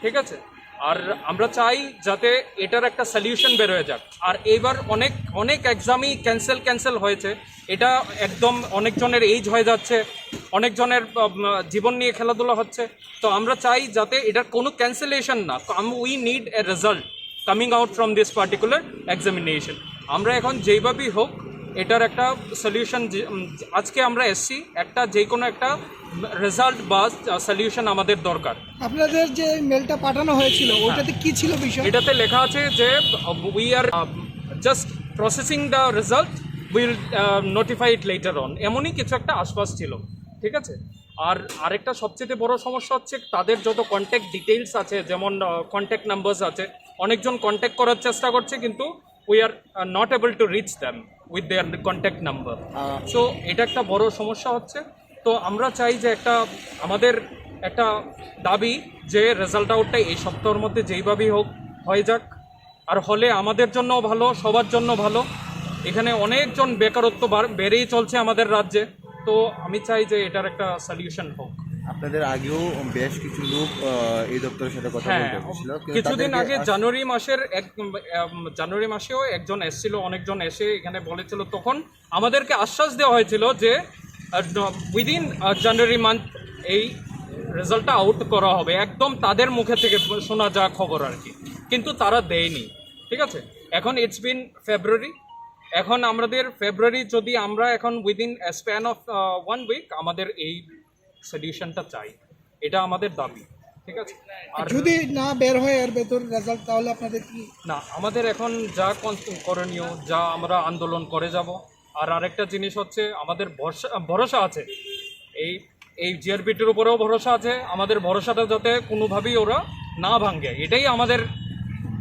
ঠিক আছে? আর আমরা চাই যাতে এটার একটা সলিউশন বের হয়ে যাক। আর এইবার অনেক অনেক এক্সামই ক্যান্সেল ক্যান্সেল হয়েছে। এটা একদম অনেকজনের এজ হয়ে যাচ্ছে, অনেকজনের আম, জীবন নিয়ে খেলাধুলা হচ্ছে। তো আমরা চাই যাতে এটার কোনো ক্যান্সেলেশন না। We need a result coming out from this particular examination. আমরা এখন যেইভাবেই হোক এটার একটা সলিউশন। আজকে আমরা এসছি একটা যে কোনো একটা রেজাল্ট বা সলিউশন আমাদের দরকার। আপনাদের যে মেলটা পাঠানো হয়েছিল, হ্যাঁ। ওটাতে কি ছিল বিষয়? এটাতে লেখা আছে যে we are just processing the result, will notify it later on, এমনই কিছু একটা আশ্বাস ছিল, ঠিক আছে? আর আরেকটা সবচেয়ে বড় সমস্যা হচ্ছে তাদের যত কন্ট্যাক্ট ডিটেইলস আছে, যেমন কন্ট্যাক্ট নাম্বারস আছে, অনেকজন কন্ট্যাক্ট করার চেষ্টা করছে, কিন্তু we are not able to reach them with their contact number. So এটা একটা বড় সমস্যা হচ্ছে। তো আমরা চাই যে একটা আমাদের একটা দাবি যে রেজাল্ট আউটটা এই সপ্তাহের মধ্যে যেইভাবেই হোক হয়ে যাক। আর হলে আমাদের জন্য ভালো, সবার জন্য ভালো। এখানে অনেকজন বেকারত্ব বার- বেড়েই চলছে আমাদের রাজ্যে। তো আমি চাই যে এটার একটা সলিউশন হোক। আপনাদের আগেও বেশ কিছু লোক আহ, এই দপ্তরের সাথে কথা হ্যাঁ, বলতে এসেছিল, কিন্তু কিছুদিন তাদেরকে আগে আস- জানুয়ারি মাসের এক উম, জানুয়ারি মাসেও একজন এসেছিল, অনেকজন এসে এখানে বলেছিল, তখন আমাদেরকে আশ্বাস দেওয়া হয়েছিল যে উইদিন জানুয়ারি মান্থ এই রেজাল্টটা আউট করা হবে, একদম তাদের মুখে থেকে শোনা যা খবর আর কি, কিন্তু তারা দেয়নি। ঠিক আছে, এখন ইটস বিন ফেব্রুয়ারি। এখন আমাদের ফেব্রুয়ারি যদি আমরা এখন within span of one week আমাদের এই সলিউশনটা চাই, এটা আমাদের দাবি। ঠিক আছে, আর যদি না বের হয় এর ভেতর রেজাল্ট, তাহলে আপনাদের কি? না, আমাদের এখন যা কন- করণীয়, যা আমরা আন্দোলন করে যাব। আর আরেকটা জিনিস হচ্ছে আমাদের ভরসা ভরসা আছে এই এই জিআরপিটির উপরেও ভরসা আছে। আমাদের ভরসাটা যাতে কোনোভাবেই ওরা না ভাঙে, এটাই আমাদের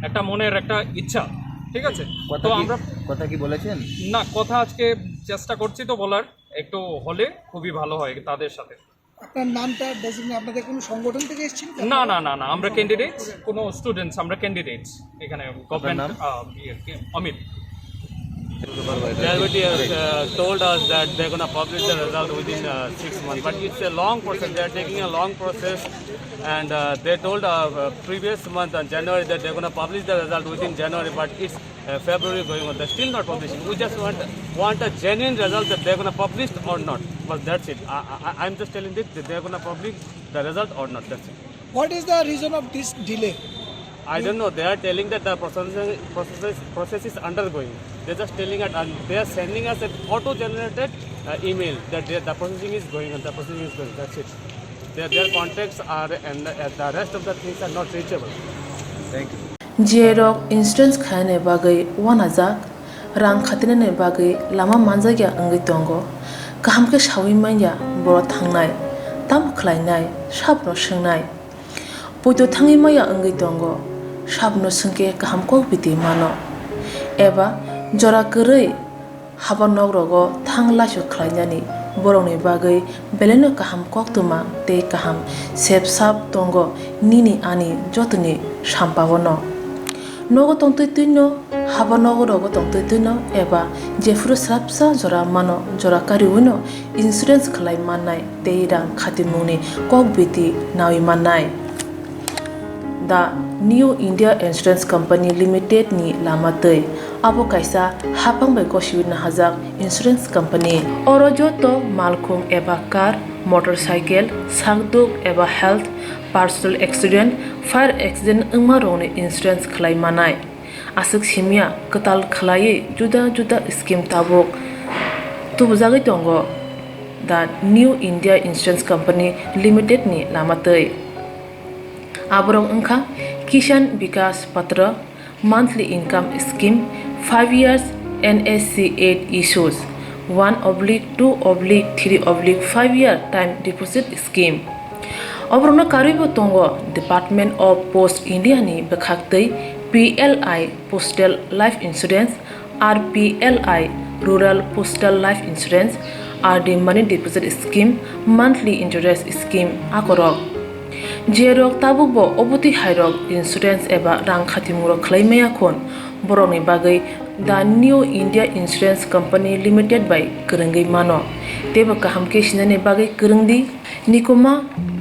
একটা মনের একটা ইচ্ছা। ঠিক আছে, কথা তো কি আমরা কথা কি বলেছেন? না, কথা আজকে চেষ্টা করছি তো বলার, একটু হলে খুবই ভালো হয় তাদের সাথে। আপনার নামটা ডেজিগনেট, আপনাদের কোনো সংগঠন থেকে এসেছেন? না না না না, আমরা ক্যান্ডিডেটস, কোনো স্টুডেন্টস, আমরা ক্যান্ডিডেটস এখানে। আপনার গভর্নমেন্ট নাম? ইয়ে কি, Amit. They already uh, told us that they're gonna publish the result within uh, six months, but it's a long process. They're taking a long process, and uh, they told uh, uh, previous month on January that they're gonna publish the result within January, but it's uh, February going on. They're still not publishing. We just want want a genuine result that they're gonna publish or not. But that's it. I, I, I'm just telling this that they're gonna publish the result or not. That's it. What is the reason of this delay? I don't know. They are telling that the process, process, process is undergoing. They're just telling it, and they are sending us an auto-generated uh, email that they, the processing is going on. The processing is going. That's it. Their, their contacts are and uh, the rest of the things are not reachable. Thank you. Jierok insurance khainai bagwi wanajak, rang khatinani bagwi lama manjakya wngwi tongo. Kaham khe sawi manya borok thangnai, tamo khlainai, sabono swngnai. Poito thangwi maya wngwi tongo, sabono swngkhe kaham kok biti mano. Eba jora kwrwi haba nok rogo thang laisu khlainani borokni bagwi belaino kaham koktwma tei kaham sep sap tongo nini ani jotoni sampaono. Nogo tongtwi twino, haba nogo rogo tongtwi twino eba jephuru swrapsa jora mano, jora kariwino insurance khlai mannai tei rang khatimungni kok biti nawi mannai. The New India Insurance Company Limited ni lama twi. Abo kaisa haphang bai gosiwi nahajak insurance company. Oro joto malkhung eba car, motorcycle, sakduk eba health, personal accident, fire accident wngma rokni insurance khlai manai. Aswk simya kwtal khlaiwi juda juda scheme tabuk tubujagwi tongo the New India Insurance Company Limited ni lama twi. Aborok wngkha Kisan Vikas Patra, monthly income scheme, five years N S C eight issues, one oblique two oblique three oblique five year time deposit scheme. Oborokno karwibo tongo Department of Post India ni bwkhaktwi P L I, Postal Life Insurance, R P L I, Rural Postal Life Insurance, R D Money Deposit Scheme, Monthly Interest Scheme, akorok. Jerok tabukbo obotwi hairok insurance eba rang khatimungrok khlai maya khon, borokni bagwi The New India Insurance Company Limited bai kwrwngwi mano. Teibo kaham khe sinani bagwi kwrwng di. Nikuma,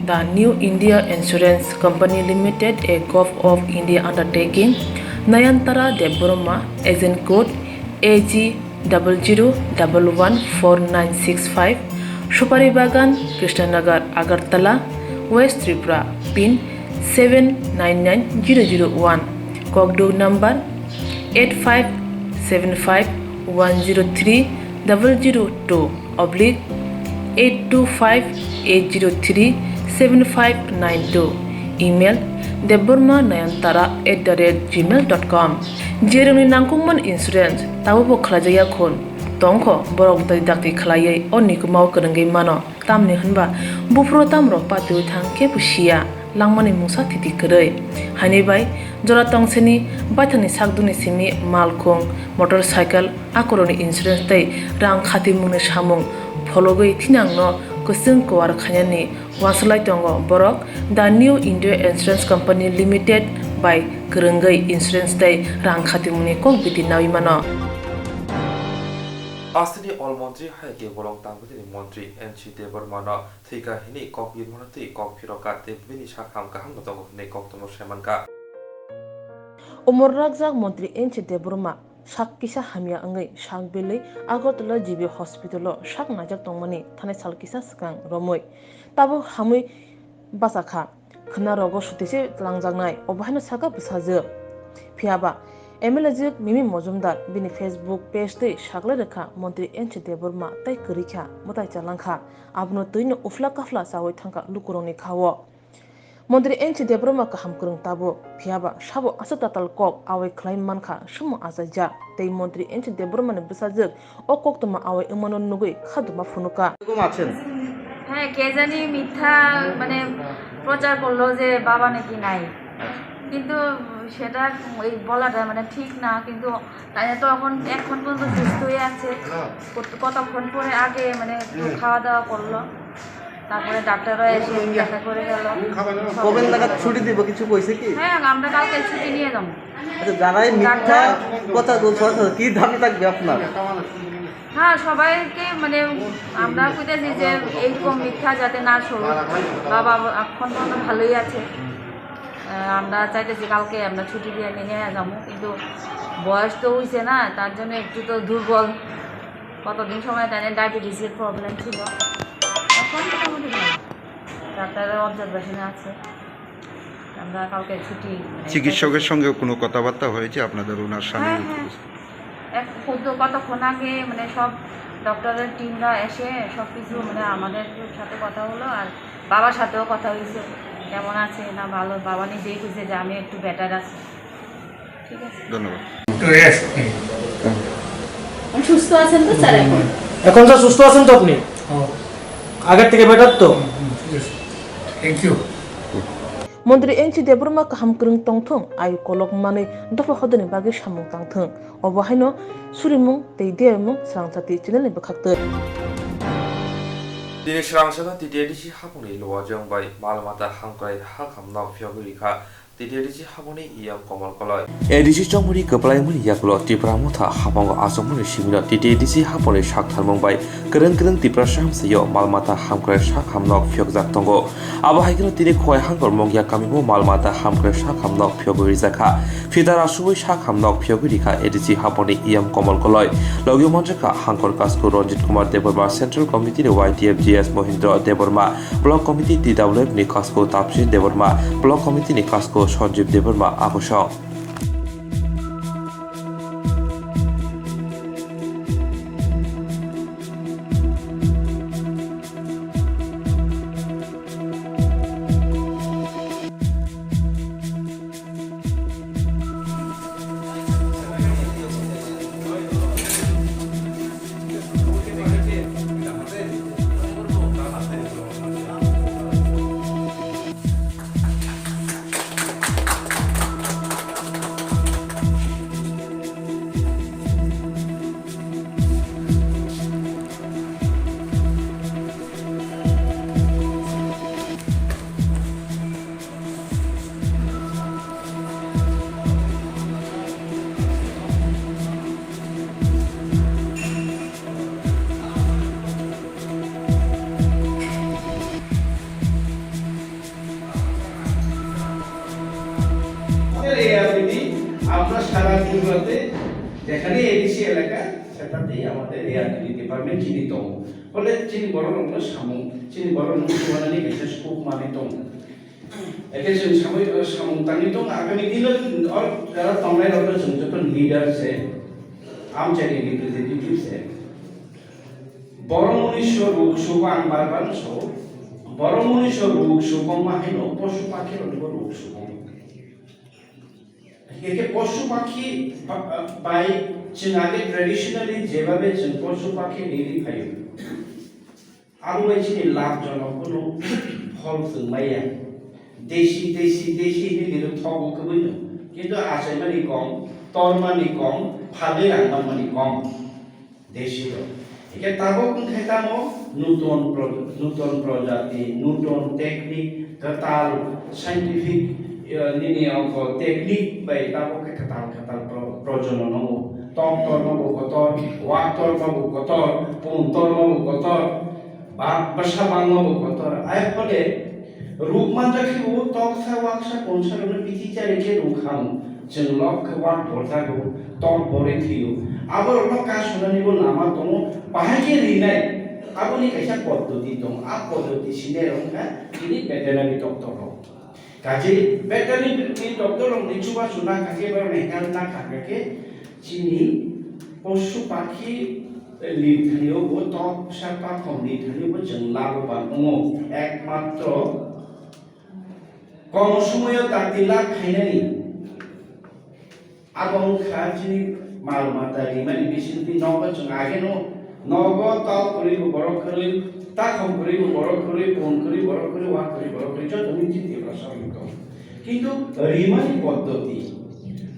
The New India Insurance Company Limited, a Govt of India undertaking, Nayantara Debbarma, agent code A G double zero double one four nine six five, Supari Bagan, Krishnanagar, Agartala, West Tripura, pin seven nine nine zero zero one, kokduk number eight five seven five one zero three double zero two oblique eight two five eight zero three seven five nine two, email debbarma nayantara at the rate gmail dot com. Jerokni nangkukmani insurance tabukbo khlaijakya khun tongkho, borok dai dakti khlaiwi o nikumao kwrwngwi mano. Tamni hwnba buphuru tamrok patiwi thang khe bo siya, langmani mungsa thiti kwrwi. Haini bai jora tongsini baithangni sakdukni simi malkhung, motorcycle, akorokni insurance tei rang khatimungni samung phologwi thinangno kwchwng kuar khainani uansuk lai tongo borok The New India Insurance Company Limited bai kwrwngwi insurance tei rang khatimungni kok biti naui mano. Aswkni All Montri hai khe bolong Tangphaini Montri N C Debbarmano thwikha hwnwi kok birmano twi kok phirokha tei bini sakham kahamno tongo hwnwi koktwmano sai mankha. Umor rakjak Montri N C Debbarma sak kisa hamya wngwi sak belwi Agartala G B hospital-o sak naijak tongmani thanai sal kisa swkang romwi tabuk hamwi bachakha. Khwnarogo sutise twlangjaknai, obo haino sakha bwsajwk. Phiyaba M L A jwk Mimi Mojumdar bini Facebook page twi saklai rwkha, Montri N C Debbarma tei kwrwikha, mwtai chalangkha, abono twino uphla kaphla chaui thangkha lukurokni khao. Montri N C Debbarma kaham kwrwng tabuk, phiyaba sabo aswk tatal kok awai khlai mankha, swngmung achaijak, tei Montri N C Debbarmani bwsajwk o koktwma awai wngmano nugwi kha duma phunukha. এরকম আছেন? হ্যাঁ, কে জানি মিথ্যা মানে প্রচার করলো যে বাবা নাকি নাই, কিন্তু সেটা ওই বলাটা মানে ঠিক না। কিন্তু তাই তো এখন এখন পর্যন্ত সুস্থই আছে। কত- কতক্ষণ পরে আগে মানে একটু খাওয়া দাওয়া করলো, তারপরে ডাক্তারও এসে দেখা করে গেল। কবে নাগাদ ছুটি দিব কিছু কইছে কি? হ্যাঁ, আমরা কালকে ছুটি নিয়ে যাবো। আচ্ছা, যারা এই মিথ্যা কথা বলছে, অর্থাৎ কি দাবি থাকবে আপনার? হ্যাঁ, সবাইকে মানে আমরা কইতেছি যে এইরকম মিথ্যা যাতে না চলে। বাবা এখন পর্যন্ত ভালোই আছে। আহ, আমরা চাইতেছি কালকে আমরা ছুটি দিয়ে নিয়ে যাবো, কিন্তু বয়স তো হইছে না, তার জন্য একটু তো দুর্বল। কতদিন সময় তাই ডায়াবেটিসের প্রবলেম ছিল, এখন মোটামুটি ভালো। ডাক্তারের অবজারভেশনে আছে। আমরা কালকে ছুটি, মানে, চিকিৎসকের সঙ্গে কোনো কথাবার্তা হয়েছে আপনাদের, ওনার স্বামী? হ্যাঁ, হ্যাঁ। এক কত-, কতক্ষণ আগে, মানে, সব ডক্টরের টিমরা এসে সব কিছু, মানে, আমাদের সাথে কথা হলো, আর বাবার সাথেও কথা হয়েছে, কেমন আছে না ভালো। বাবা নিজেই কইছে যে আমি একটু বেটার আছি। ঠিক আছে। ধন্যবাদ। একটু রেস্ট নিন। সুস্থ আছেন তো স্যার এখন? এখন স্যার সুস্থ আছেন তো আপনি? হ্যাঁ। আগের থেকে বেটার তো? হুম, হুম, ঠিক আছে। Thank you. Montri N C Debbarma kaham kwrwng tongthung, ayu kolok manwi dopha hodani bagwi samung tangthung. Obo haino surimung tei diyaimung swrangchati channel ni bwkhaktwi. Tini swrangchano T T A D C hapungni luajwng bai mal mata hamkrai ha khamno phiyogwi rikha T T A D C hapungni E M Komol Koloi. A D C chongmani kwplaimani yagulo Tipra Motha hapango achomani simino T T A D C hapungni saktharmung bai kwrwng kwrwng Tiprasa hamsaio mal mata hamkrai sak hamnok phiyokjak tongo. Abo hai kheno tini Khowai Hangkor Mongya kamio mal mata hamkrai sak hamnok phiyogwi rijak kha. Phita rasubwi sak hamnok phiyogwi rikha A D C haponi E M Komol Koloi. Logi manjakha Hangkor Kasku Ranjit Kumar Debbarma, Central Committee ni Y T F G S Mohindra Debbarma, Block Committee T W F ni Kasku Tapsin Debbarma, Block Committee ni Kasku Sanjib Debbarma, abosong. Bwlate, যেখানে এডিসি এলাকা, সেটাতেই আমাদের ARD department চিনি tongo. ফলে চিনি borok rokno samung, chini borok rokno chubanani kaisa scope manwi tongo. Eke chwng samung, samung tangwi tongo, agami dino, o, jara tongnai rokno chwng joto leader se, amchaini representative se. Borok munisa ruk sugo ang bar bar no sao. Borok munisa ruk sugo ma haino posu pakhi rokni bo ruk sugo. Eke posu pakhi ba-, bai chwng age traditionally jebabe chwng posu pakhi riri phaio. Abo bai chini labh jonok kunu phol chwng maya. Desi, desi, desi hinwi liro thogo kwbwino. Kintu achaimani kom, tormani kom, phalwi rang manmani kom. Desi rok. Hingke tabok wngkhe tamo nuton pro-, nuton projati, nuton technique, kwtal scientific, eh, nini ongko technique bai tabok khe kwtal kwtal pro-, projono nongo. Tok torma bo kotor, wak torma bo kotor, pun torma bo kotor, ba-, bwsa bangma bo kotor. Ai phole ruk manjak khe bo toksa, waksa, punsa rokno bithi chari khe ruk ham. Chwng lok khe wak borjago, tok borwi thwio. Aborokno kasunani bo lama tongo, bahai khe rinai. Aboni kaisa poddoti tongo, a poddoti sinai rok wngkha chini veterinary doctor rok. Kaje veterinary doctor rokni chubachu nakha khe, borokni health nakha khe, chini posu pakhi lithani o bo tok sa pakhom lithani o bo chwng laboban wngo. Ekmatro kom somoyo dakti lab khainani. Abo wngkha chini mal mata rimani bisingtwi nogo chwng ageno nogo tok kwrwi bo borok kwrwi, takhom kwrwi bo borok kwrwi, pun kwrwi borok kwrwi, wak kwrwi borok kwrwi, joto nini chini Tiprasa rok tongo. Kintu rimani poddoti,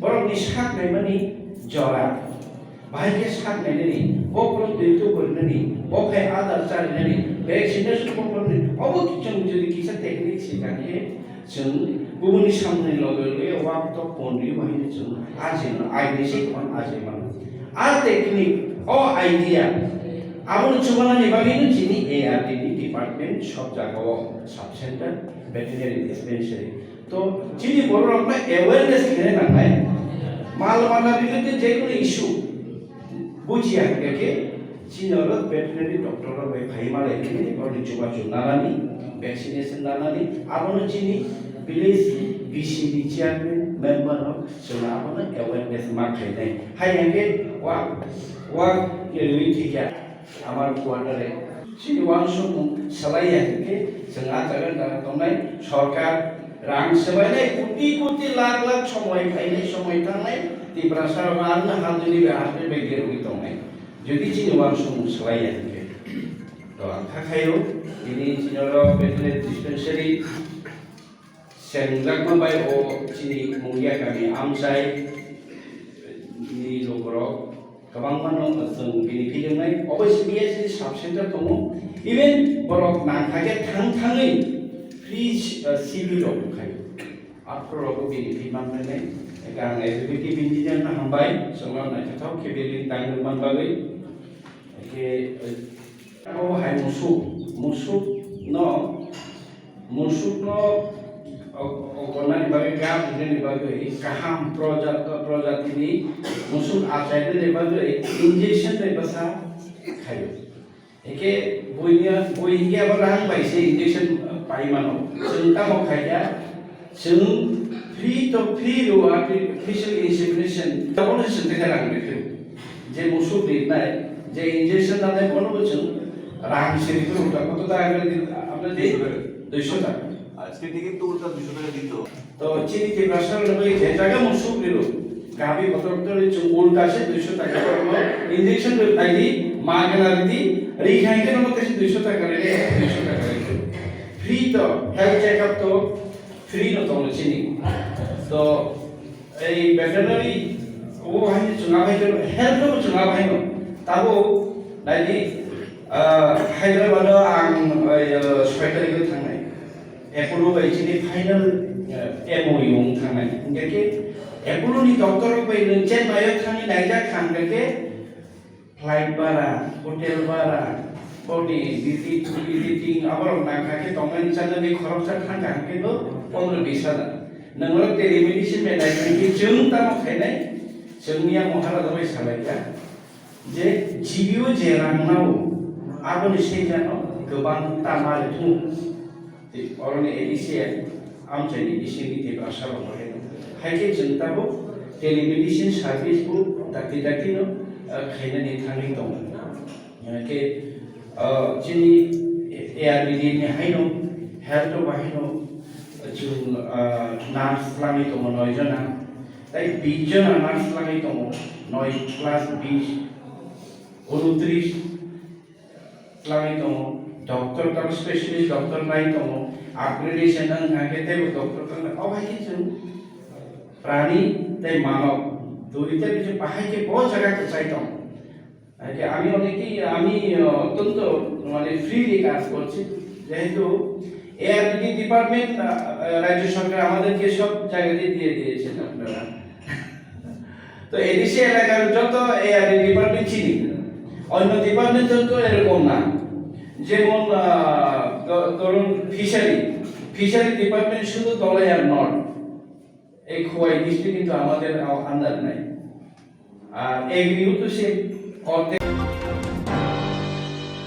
borokni sak naimani jora, bahai khe sak nainani, bokhorok twi tuburinani, bokhai adar charinani, vaccination bokhorokni, obo chwng jodi kisa technique sikha khe, Chwng kubuni samungni loge loge wak tok ponri bahai chwng ajima, aini se kwbang ajima. A technique, o idea, abono chubanani bagwi no chini A R D ni department sob jaga o sub center, veterinary dispensary. To chini borok rok no awareness khe nangnai. Mal mata related je kono issue bujiya hingke khe, Chini oro veterinary doctor rok bai phai malai khe borokni chubachu nanani, vaccination nanani, abono chini village V C D chairman, member rok chwng abono awareness ma khainai. Hai hwnkhe wa, wa, rwi thikya amar quarter e. Chini uansukmung salai ya hwnkhe chwng a jaga jaga tongnai sorkar rang swbainai koti koti lakh lakh somoi phainai somoi thangnai Tiprasa rok arno haldini bai haldini bai gerwi tongnai. Jodi chini uansukmung swlaiya hwnkhe, to ang kha khaio, tini chini oro veterinary dispensary sengjakma bai o chini Mungia kami amchai ni lukurok kwbangma no chwng benefit wngnai. Obo simi ya chini sub center tongo, even borok nangkha khe thang thangwi free, uh, C B rok wngkhaio. Aphuru rokbo benefit manmani, eka ang executive engineer no hambai, chwngno naithothok khe building tangwi man bagwi. Eke, eh, abo hai musuk, musuk no, musuk no, o, o, gonani bagwi, gap rinani bagwi, kaham proja-, projatini musuk achainani bagwi injection bai bwsa khaio. Eke buinya, bui hingke abo rang bai se injection pai mano. Chwng tamo khaikha, chwng free to free rw artificial insemination. Abono chwng tei rang rikhu. Je musuk rinai, je injection nanai bono bo chwng rang se rikhu ta koto ta apne di, apne di duiso taka. আজকে টিকিট তো উল্টা দুশো টাকা দিত। To chini Tiprasa rok bai je jaga musuk riro, gabi kotor kotor ri chwng ulta se duiso taka kormo, injection bai phaidi, magana ridi, ri khai khe no tesi duiso taka ridi, duiso taka ridi. Free to, health checkup to free no tongo chini. To ei veterinary o hai chwng abai khe health no chwng abai no. Tabo naidi, ah, Hyderabad o ang, ah, soi tarikh o thangnai. Apollo bai chini final, eh, M O U wng thangnai. Hingke khe Apollo ni doctor rok bai nwng Chennai o thangwi naijak kha, hingke khe flight bara, hotel bara, boni visit, visiting, aborok nangkha khe tongmani chanani khoroksa thangkha, hingke bo pondro bis hajar. Nwng oro telemedicine bai naikha, hingke chwng tamo khainai? Chwng miya Maharaja bai salaikha je G B O je rang nao, aboni sengkha no kwbang ta ma rwthung. Tei oroni A D C amchaini bisingni Tiprasa rok bahai no. Hai khe chwng tabuk telemedicine service bo dakti dakti no, ah, khainani thangwi tongo. Hingkhe, ah, chini A R D D ni haino health o bahaino chwng, ah, nurse twlangwi tongo noi jona. Tei bish jona nurse twlangwi tongo, noi plus bish, unutris twlangwi tongo, doctor tamo specialist doctor nai tongo, upgradation wng kha khe teibo doctor twlangwi, o hai khe chwng prani tei manob dui tei bish bahai khe bo jaga kwchai tongo. Hai khe ami onekei, ami, uh, অত্যন্ত মানে freely কাজ করছি, যেহেতু ARDD department, uh, uh, রাজ্য সরকার আমাদেরকে সব জায়গাতে দিয়ে দিয়েছেন আপনারা। তো এডিসি এলাকার যত এআরডি ডিপার্টমেন্ট চিনি, অন্য ডিপার্টমেন্ট যত এরকম না। যেমন, আহ, দ-, ধরুন ফিশারি, ফিশারি ডিপার্টমেন্ট শুধু ধলাই আর নট, এই খোয়াই ডিস্ট্রিক্ট কিন্তু আমাদের আ-, আন্ডার নাই। আর এগ্রিও তো সে অর্ধেক।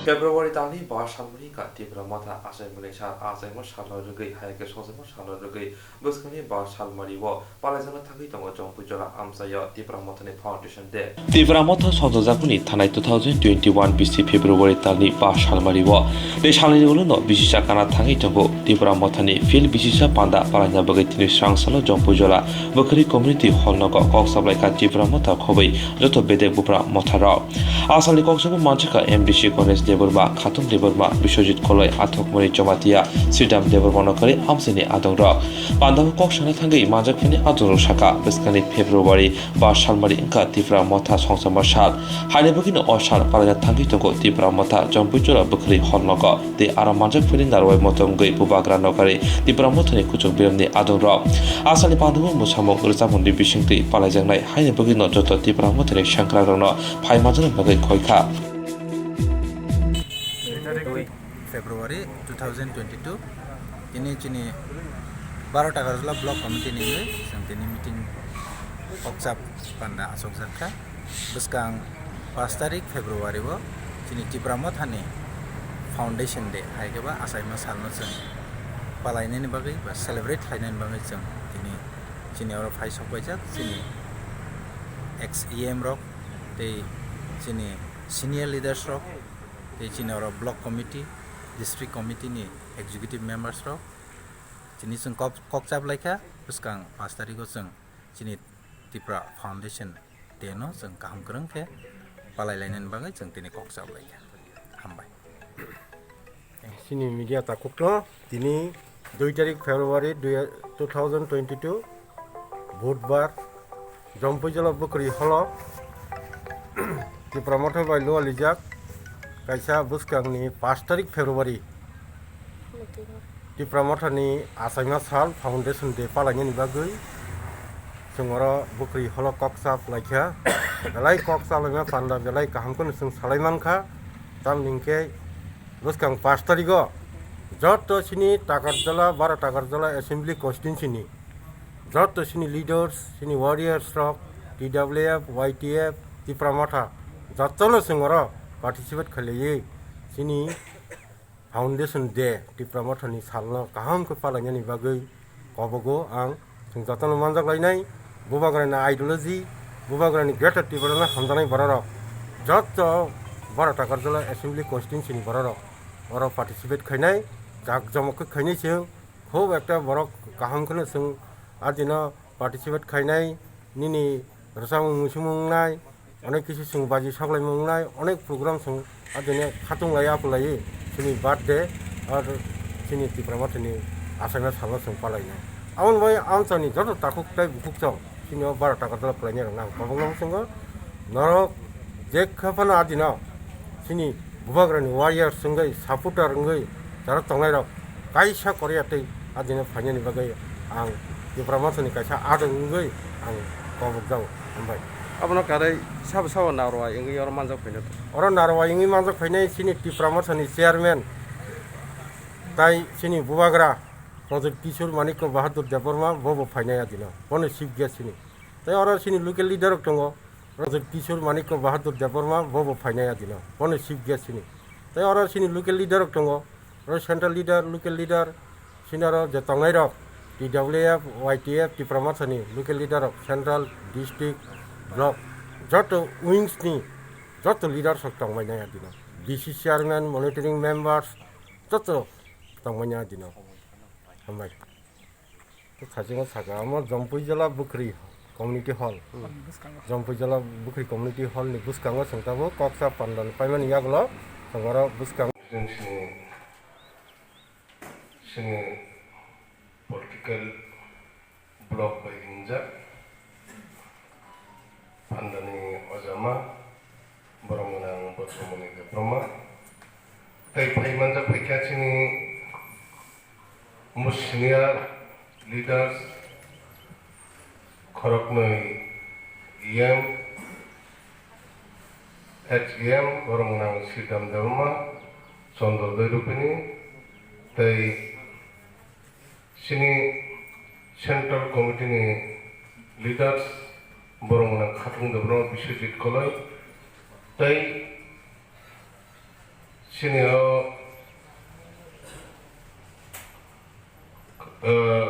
February talni ba salmani ka Tipra Motha achaimani sal, achaima salno rwgwi, hai khe songchaima salno rwgwi bwskangni ba salmani o palaijakna thangwi tongo Jompuijola amchaio Tipra Mothani Foundation Day. Tipra Motha songchajakmani thanai two thousand twenty-one bisi February talni ba salmani o tei salnini ulo no bisisa kana thangwi tongo Tipra Mothani field bisisa panda palaina bagwi tini swrang salo Jompuijola Bwkhwrwi Community Hall nogo kok saplaikha Tipra Motha khobwi joto bedek bupra motharok. Asalni kokchabo manchikha M D C Ganesh Debbarma, Khatung Debbarma, Biswajit Koloi, Athokmani Jamatia, Sridham Debbarma no kwrwi amchaini adongrok. Pandao kok sana thangwi manjakphani adongrok sakha, bwskangni February ba salmari wngkha Tipra Motha songchama sal. Haini bagwino o sal palaina thangwi tongo Tipra Motha Jompuijola Bwkhwrwi Hall nogo. Tei aro manjak phiri narwai motom wngwi bubagra nokari Tipra Mothani kuchuk biramni adongrok. Asalni pandao mwsamung rwchapmungni bisingtwi palaijaknai haini bagwino joto Tipra Mothani sengkrakrokno phai manjaknai bagwi koi kha. February two thousand twenty-two, tini chini baro Takarjala Block Committee ni wngwi chwng tini meeting kokchap panda achukjak kha. Bwskang pash tarik February o chini Tipra Mothani Foundation Day, hai khe ba achaima salno chwng palainani bagwi ba celebrate khlainani bagwi chwng tini chini oro phai sok paijak chini ex E M rok tei chini senior leaders rok tei chini oro block committee, district committee ni executive members rok chini chwng kok, kokchap laikha bwskang pash tarik o chwng chini Tipra Foundation Day no chwng kaham kwrwng khe palai lainani bagwi chwng tini kok chap lai kha. Hambai. Chini media takhukno tini dui tarik February dui, two thousand twenty-two, Budbar, Jompuijola Bwkhwrwi Holo, Tipra Motha bai lualijak kaisa bwskangni pash tarik February. Tipra Mothani achaima sal Foundation Day palainani bagwi chwng oro Bwkhwrwi Holo kok chap laikha. Belai kok chalaima panda belai kaham kheno chwng salai mankha. Tamni hwnkhe bwskang pash tarigo joto chini Takarjala, baro Takarjala Assembly Constituency ni joto chini leaders, chini warriors rok, T W F, Y T F, Tipra Motha jotono chwng oro participate khailaiwi chini Foundation Day, Tipra Mothani salno kaham khe palainani bagwi kobogo ang chwng jotono manjak lainai. Bubagrani ideology, Bubagrani Greater Tipraland hamjaknai bororok, joto baro Takarjala Assembly Constituency ni bororok oro participate khainai, jak jomok khe khainai chwng. Khub ekta borok kaham kheno chwng adino participate khainai, nini rwchapmung muisingmung wngnai, onek kisu chwng baji soklaimung wngnai, onek program chwng adini khatung lai aphulai chini birthday ar chini Tipra Mothani achaima salno chwng palainai. Aboni bai amchaini joto takhuk tei bukhuk chwng chini o baro Takarjala palainai rokno ang kobokno muchungo. Norok je khe phano adino chini Bubagrani warriors wngwi, supporter wngwi, jara tongnairok kaisa Korea tei adino phainani bagwi ang Tipra Mothani kaisa adong wngwi ang kobokjago. Hambai. Abono karwi sabo sabo narwai wngwi oro manjak phainai. Oro narwai wngwi manjak phainai chini Tipra Mothani chairman tai chini Bubagra Pradyot Kishore Manikya Bahadur Debbarma, bo bo phainai adino. Bono chief guest chini. Tei oro chini local leader rok tongo, Rajat Kishore Manikya Bahadur Debbarma, bo bo phainai adino, bono chief guest chini. Tei oro chini local leader rok tongo, oro central leader, local leader, chini oro je tongnai rok, T W F, Y T F, Tipra Mothani local leader rok, central, district, block, joto wings ni joto leaders rok tongmai nai adino. D C chairman, monitoring members, joto tongmani adino. Hambai. To khasingo saka, amo Jompui Jala Bukhri Community Hall. Jompui Jala Bukhri Community Hall ni bwskango chwng tabuk koksa pandal paimani yagulo chwng oro bwskang. Chwng sini, sini political block bai hingjak. Phandani ojama, borok gwnang Bothomoni Debbarma. Tei phai manjak phaikha chini most senior leaders, khoroknwi E M, ex E M, borok gwnang Siddham Debbarma, Chandra Doirupini, tei chini Central Committee ni leaders, borok gwnang Khatung Debbarma, Biswajit Koloi, tei chini o, eh,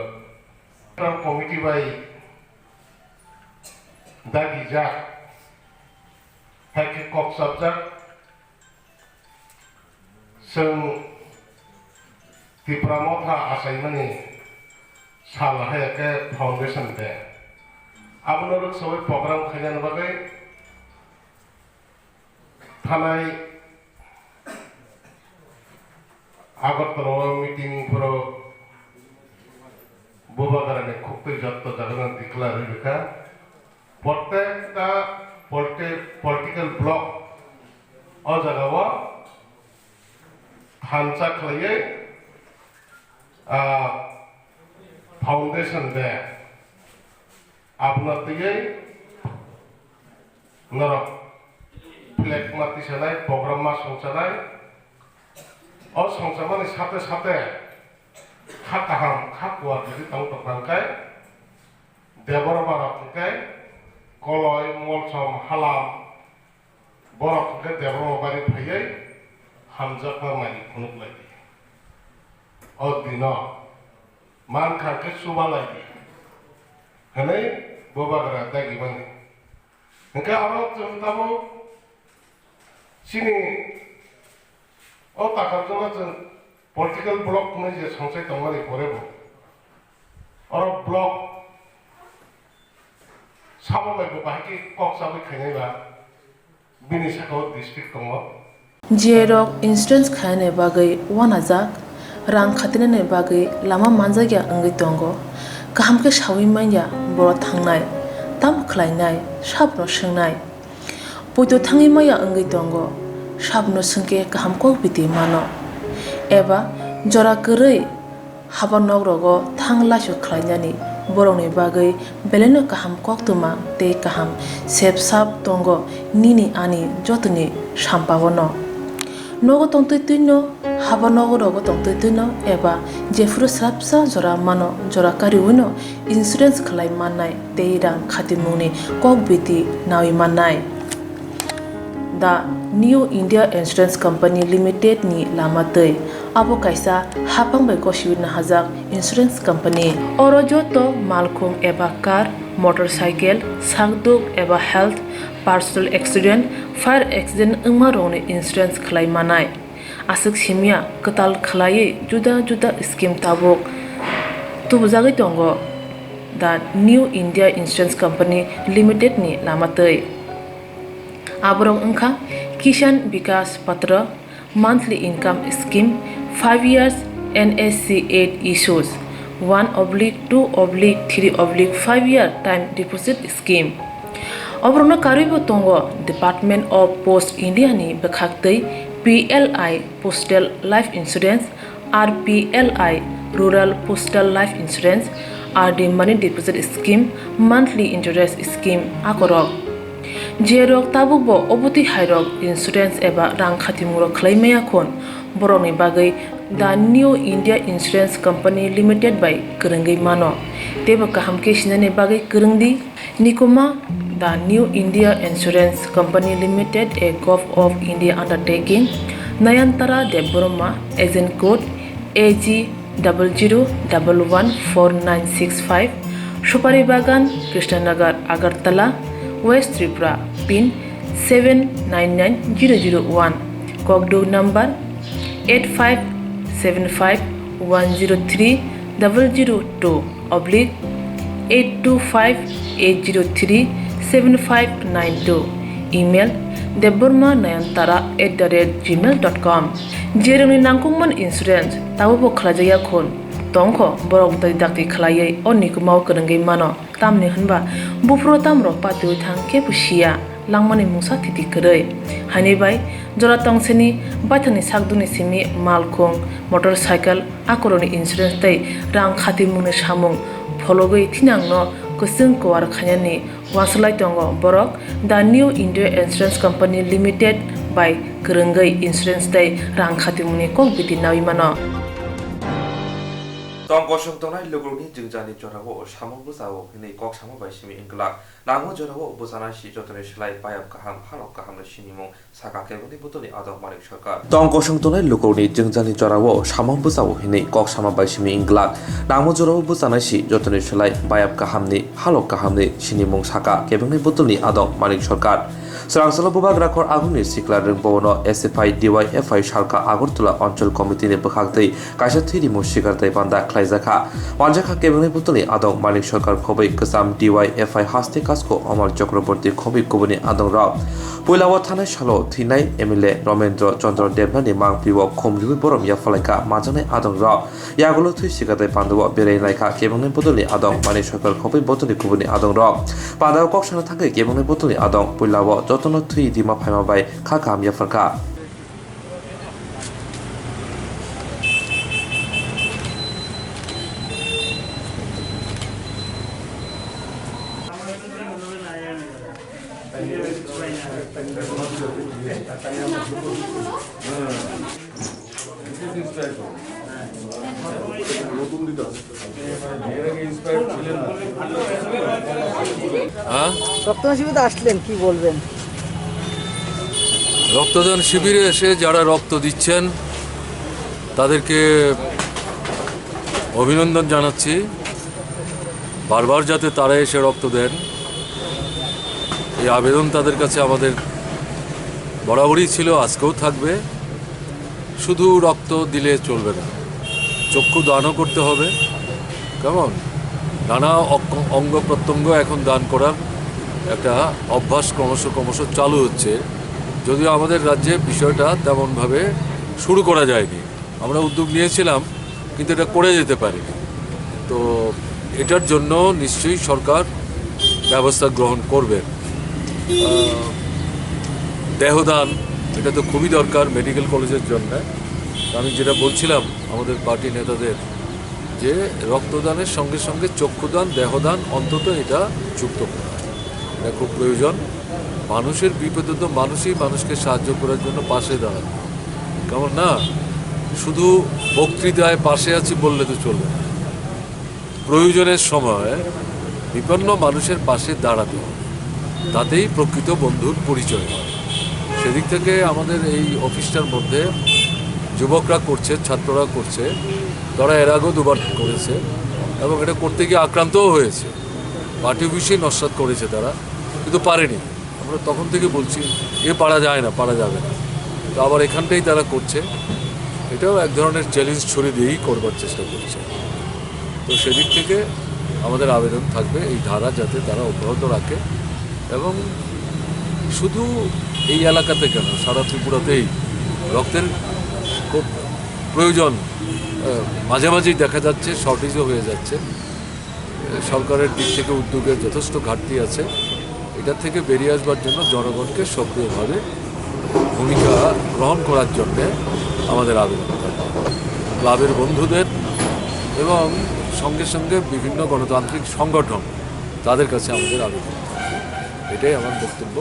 Central Committee bai dagijak, hai khe kok chapjak. Chwng Tipra Motha achaimani sal hai khe foundation day. Abono rwksawi program khainani bagwi thanai Agartala o meeting phuru Bubagrani khuktwi jotto jagano declare rwkha. Prottekta politi-, political block o jagao thansa khlaiwi, ah, foundation day abono twiwi norok flag ma tisanai, program ma songchanai. O songchamani sate sate kha kaham, kha kuar jodi tong tongkha hwnkhe, Debbarma rok hwnkhe Koloi, Molsom, Halam, borok hwnkhe Debbarma bari phaiwi hamjakma mai phunuk lai di. O dino mankha hwnkhe chuba lai di hwnwi Bubagra dagimani. Hwnkhe aro chwng tabuk chini o takhar jora chwng political block hwnwi je songchai tongmani pore bo oro block sabo bai bo bahai khe kok chabwi khainai ba bini saka o district tongo. J rok insurance khainani bagwi uanajak, rang khatinani bagwi lama manjakya wngwi tongo. Kaham khe saui manya borok thangnai, tamo khlainai, sabono swngnai. Poito thangwi maya wngwi tongo, sabono swngkhe kaham kok biti mano. Eba jora kwrwi haba nok rogo thang laisok khlainani borokni bagwi belaino kaham koktwma tei kaham sep sap tongo nini ani jotoni sampao no. Nogo tongtwi twino, haba nogo rogo tongtwi twino eba jephuru swrapsa jora mano jora kariwino insurance khlai mannai tei rang khatimungni kok biti nawi mannai. The New India Insurance Company Limited ni lama twi. Abo kaisa haphang bai gosiwi nahajak insurance company. Oro joto malkhung eba car, motorcycle, sakduk eba health, personal accident, fire accident wngma rokni insurance khlai manai. Aswk simya kwtal khlaiwi juda juda scheme tabuk tubujagwi tongo The New India Insurance Company Limited ni lama twi. Aborok wngkha Kishan Vikas Patra, monthly income scheme, five years N S C eight issues, one oblique two oblique three oblique five year time deposit scheme. Oborokno karwibo tongo Department of Post India ni bwkhaktwi P L I Postal Life Insurance, R P L I Rural Postal Life Insurance, R D Money Deposit Scheme, Monthly Interest Scheme akorok. Jerok tabukbo obotwi hairok insurance eba rang khatimungrok khlai maya khun, borokni bagwi The New India Insurance Company Limited bai kwrwngwi mano. Teibo kaham khe sinani bagwi kwrwng di. Nikuma, The New India Insurance Company Limited, a Govt of India undertaking, Nayantara Debbarma, agent code A G double zero double one four nine six five, Supari Bagan, Krishnanagar, Agartala, West Tripura, pin seven nine nine zero zero one, kokduk number eight five seven five one zero three double zero two oblique eight two five eight zero three seven five nine two, email debbarma nayantara at the rate gmail dot com. Jerwngni nangkukmani insurance tabukbo khlaijakya khun tongkho, borok dai dakti khlaiwi o nikumao kwrwngwi mano. Tamni hwnba buphuru tamrok patiwi thang kebo siya, langmani mungsa thiti kwrwi. Haini bai jora tongsini baithangni sakduni simi malkhung, motorcycle, akorokni insurance tei rang khatimungni samung phologwi thinangno kwchwng kuar khainani uansuk lai tongo borok. The New India Insurance Company Limited bai kwrwngwi insurance tei rang khatimungni kok biti naui mano. Tong kosong tongnai lukurokni jwngjani jorao samung bwsao hwnwi kok sama bai simi wngkha. Nangma jorao bwchanai si jotoni slai bayap kaham, halok kaham ni sinimung saka kebengni botolni adong Manik Sarkar. Tong kosong tongnai lukurokni jwngjani jorao samung bwsao hwnwi kok sama bai simi wngkha. Nangma jorao bwchanai si jotoni slai bayap kahamni, halok kahamni sinimung saka kebengni botolni adong Manik Sarkar. Swrangchalo Bubagra khor agumni sikla rwng bono S F I D Y F I salka Agartala Anchal Committee ni bwkhak twi kaisa thwi rimung sikar tei panda khlaijakha. Wanjakha kebengni botolni adong Manik Sarkar khobwi kwcham D Y F I haste kasko Omar Chakraborty khobwi kubuni adong rok. Puila o thanai salo thwinai M L A Ramendra Chandra Debbarma ni mangpli o khum riwi borom yaphalaikha manjaknai adong rok. Yagulo thwi sikar tei panda o berai naikha kebengni botolni adong Manik Sarkar khobwi botolni kubuni adong rok. Panda o kok sana thangwi kebengni botolni adong puila o jotono thwi rima phaima bai kha kaham yapharkha. হ্যাঁ? রক্তদান শিবিরে আসলেন, কি বলবেন? রক্তদান শিবিরে এসে যারা রক্ত দিচ্ছেন, তাদেরকে অভিনন্দন জানাচ্ছি। বারবার যাতে তারা এসে রক্ত দেন, এই আবেদন তাদের কাছে আমাদের বরাবরই ছিল, আজকেও থাকবে। শুধু রক্ত দিলে চলবে না, চক্ষু দানও করতে হবে। কেমন? নানা অক-, অঙ্গ প্রত্যঙ্গ এখন দান করার একটা অভ্যাস ক্রমশ ক্রমশ চালু হচ্ছে, যদিও আমাদের রাজ্যে বিষয়টা তেমনভাবে শুরু করা যায়নি। আমরা উদ্যোগ নিয়েছিলাম, কিন্তু এটা করে যেতে পারিনি। তো এটার জন্য নিশ্চয়ই সরকার ব্যবস্থা গ্রহণ করবে। আহ, দেহদান, এটা তো খুবই দরকার মেডিকেল কলেজের জন্য। আমি যেটা বলছিলাম আমাদের পার্টি নেতাদের, যে রক্তদানের সঙ্গে সঙ্গে চক্ষুদান, দেহদান অন্তত এটা যুক্ত করা, এটা খুব প্রয়োজন। মানুষের বিপদে তো মানুষই মানুষকে সাহায্য করার জন্য পাশে দাঁড়ায়, কেমন না? শুধু বক্তৃতায় পাশে আছি বললে তো চলবে না। প্রয়োজনের সময় বিপন্ন মানুষের পাশে দাঁড়াতে হবে, তাতেই প্রকৃত বন্ধুর পরিচয় হয়। সেদিক থেকে আমাদের এই অফিসটার মধ্যে যুবকরা করছে, ছাত্ররা করছে, তারা এর আগেও দুবার করেছে এবং এটা করতে গিয়ে আক্রান্তও হয়েছে। পার্টি অফিসেই নস্যাৎ করেছে তারা, কিন্তু পারেনি। আমরা তখন থেকে বলছি, "এ পারা যায় না, পারা যাবে না।" তো আবার এখানটাই তারা করছে। এটাও এক ধরনের চ্যালেঞ্জ ছুড়ে দিয়েই করবার চেষ্টা করছে। তো সেদিক থেকে আমাদের আবেদন থাকবে এই ধারা যাতে তারা অব্যাহত রাখে এবং শুধু এই এলাকাতে কেন, সারা ত্রিপুরাতেই রক্তের খুব প্রয়োজন। আহ, মাঝে মাঝেই দেখা যাচ্ছে শর্টেজও হয়ে যাচ্ছে। সরকারের দিক থেকে উদ্যোগের যথেষ্ট ঘাটতি আছে। এটা থেকে বেরিয়ে আসবার জন্য জনগণকে সক্রিয়ভাবে ভূমিকা গ্রহণ করার জন্যে আমাদের আবেদন থাকবে। ক্লাবের বন্ধুদের এবং সঙ্গে সঙ্গে বিভিন্ন গণতান্ত্রিক সংগঠন, তাদের কাছে আমাদের আবেদন থাকবে। এটাই আমার বক্তব্য।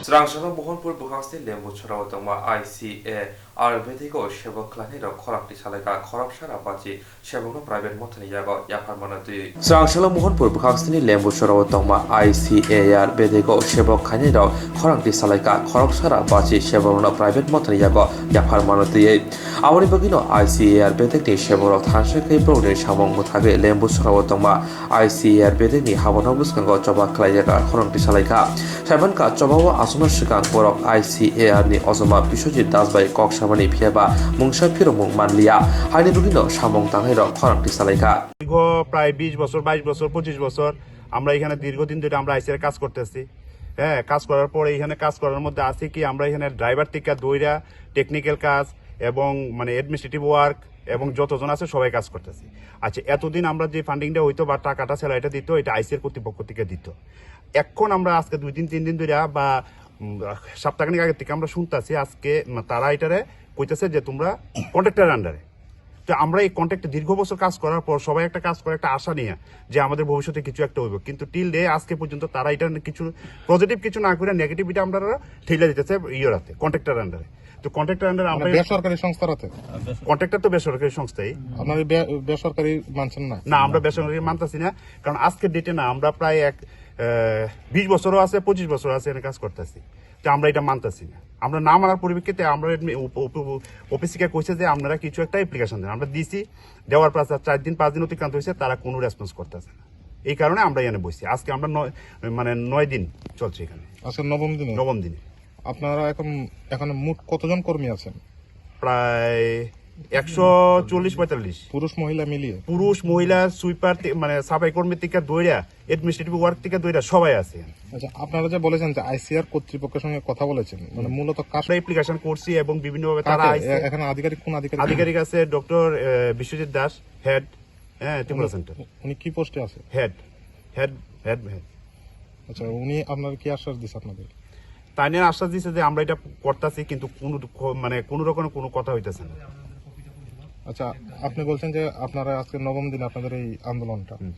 Chwrangsalo Mohanpur bwkhaksni Lembuchorao tongma I C A R bedego sebok khlainairok khorang tisalaikha, khoroksa rabachi sebokno private mothani yago yapharmano twiwi. Chwrangsalo Mohanpur bwkhaksni Lembuchorao tongma I C A R bedego sebok khlainairok khorang tisalaikha, khoroksa rabachi sebokno private mothani yago yapharmano twiwi. Aboni bagwino I C A R bedekni seborok thansa khe borokni samung mwthagwi Lembuchorao tongma I C A R bedekni habano bwskango choba khlaijak khorang tisalaikha. Saimankha, chobao aswkno swkang borok I C A R ni ojoma Biswajit Das bai kok samani phiyaba mungsa phirokmung manliya. Haini bagwino samung tangnairok khorang tisalaikha. দীর্ঘ প্রায় বিশ বছর, বাইশ বছর, পঁচিশ বছর আমরা এখানে দীর্ঘদিন ধরে আমরা আইসিআর কাজ করতেছি। হ্যাঁ, কাজ করার পরে এখানে কাজ করার মধ্যে আছে কি, আমরা এখানে ড্রাইভার থেকে দইরা টেকনিক্যাল কাজ এবং মানে অ্যাডমিনিস্ট্রেটিভ ওয়ার্ক এবং যতজন আছে সবাই কাজ করতেছি। আচ্ছা, এতদিন আমরা যে ফান্ডিংটা হইতো বা টাকাটা স্যালারিটা দিত, এটা আইসিআর কর্তৃপক্ষ থেকে দিত। এখন আমরা আজকে দুই দিন, তিন দিন ধরে বা, উম, সপ্তাহখানেক আগে থেকে আমরা শুনতেছি আজকে, উম, তারা এটারে কইতেছে যে তোমরা কন্ট্রাক্টর আন্ডারে। তো আমরা এই কন্ট্রাক্টে দীর্ঘ বছর কাজ করার পর সবাই একটা কাজ করে, একটা আশা নিয়ে যে আমাদের ভবিষ্যতে কিছু একটা হইব, কিন্তু টিল ডে আজকে পর্যন্ত তারা এটা কিছু পজিটিভ কিছু না করে নেগেটিভিটি আমরা ঠেলে দিতেছে ইয়ের হাতে, কন্ট্রাক্টর আন্ডারে। তো কন্ট্রাক্টর আন্ডারে মানে আমরা বেসরকারি সংস্থার হাতে। কন্ট্রাক্টর তো বেসরকারি সংস্থাই। আপনারা বে-, বেসরকারি মানছেন না? না, আমরা বেসরকারি মানতেছি না, কারণ আজকের ডেটে না, আমরা প্রায় এক, আহ, বিশ বছরও আছে, পঁচিশ বছর আছে এখানে কাজ করতেছি। তো আমরা এটা মানতেছি না। আমরা না মানার পরিপ্রেক্ষিতে আমরা এডমি-, উপ-, উপ-, উপ-, ওপিসিকে কইছে যে আপনারা কিছু একটা অ্যাপ্লিকেশন দেন। আমরা দিছি, দেওয়ার পর চার দিন, পাঁচ দিন অতিক্রান্ত হয়েছে, তারা কোনো রেসপন্স করতেছে না। এই কারণে আমরা এখানে বসছি। আজকে আমরা নয়, মানে নয় দিন চলছে এখানে। আজকে নবম দিনে? নবম দিনে। আপনারা এখন, এখানে মোট কতজন কর্মী আছেন? প্রায় একশো চল্লিশ পঁয়তাল্লিশ। পুরুষ মহিলা মিলিয়ে? পুরুষ, মহিলা, সুইপার তে-, মানে সাফাই কর্মী থেকে দইরা, অ্যাডমিনিস্ট্রেটিভ ওয়ার্ক থেকে দইরা সবাই আছে। আচ্ছা, আপনারা যে বলেছেন যে আইসিআর কর্তৃপক্ষের সঙ্গে কথা বলেছেন, মানে হুম। মূলত কার আমরা অ্যাপ্লিকেশন করছি এবং বিভিন্নভাবে তারা কাকে? আইছে। এ-, এখানে আধিকারিক কোন আধিকারিক? আধিকারিক আছে ডক্টর, আহ, বিশ্বজিৎ দাস, হেড, হ্যাঁ, ত্রিপুরা উনি, সেন্টার। উনি কি পোস্টে আছে? Head, head, head, head. আচ্ছা, উনি আপনার কি আশ্বাস দিছে আপনাদের? তাই নিয়ে আশ্বাস দিছে যে আমরা এটা করতাছি, কিন্তু কোনো খ-, মানে কোনো রকমের কোনো কথা হইতেছে না। আচ্ছা, আপনি বলছেন যে আপনারা আজকে নবম দিন আপনাদের এই আন্দোলনটা। হুম।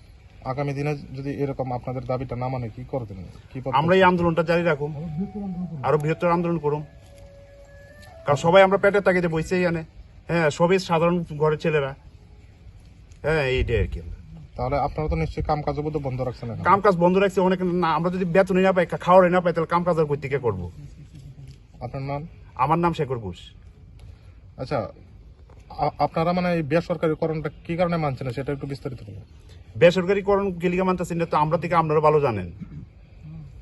আগামী দিনে যদি এরকম আপনাদের দাবিটা না মানে কি করবেন? কি পদক্ষেপ আমরা এই নেবেন? আন্দোলনটা জারি রাখুম, আরো বৃহত্তর আন্দোলন করুম, কারণ সবাই আমরা পেটের তাগিদে বইছে এখানে। হ্যাঁ, সবই সাধারণ ঘরের ছেলেরা। হ্যাঁ, এইটাই আর কি। তাহলে আপনারা তো নিশ্চয়ই কাম কাজও বোধহয় বন্ধ রাখছেন এখন? কাম কাজ বন্ধ রাখছে অনেক। না, আমরা যদি বেতনই না পাই, খা-, খাওয়ারই না পাই, তাহলে কাম কাজ আর কই থেকে করবো? আপনার নাম? আমার নাম শেখর ঘোষ। আচ্ছা, আ-, আপনারা মানে এই বেসরকারিকরণটা কি কারণে মানছেন না, সেটা একটু বিস্তারিত বলুন। বেসরকারিকরণ গেলিগা মানতেছেন না, তো আমরা থেকে আপনারা ভালো জানেন।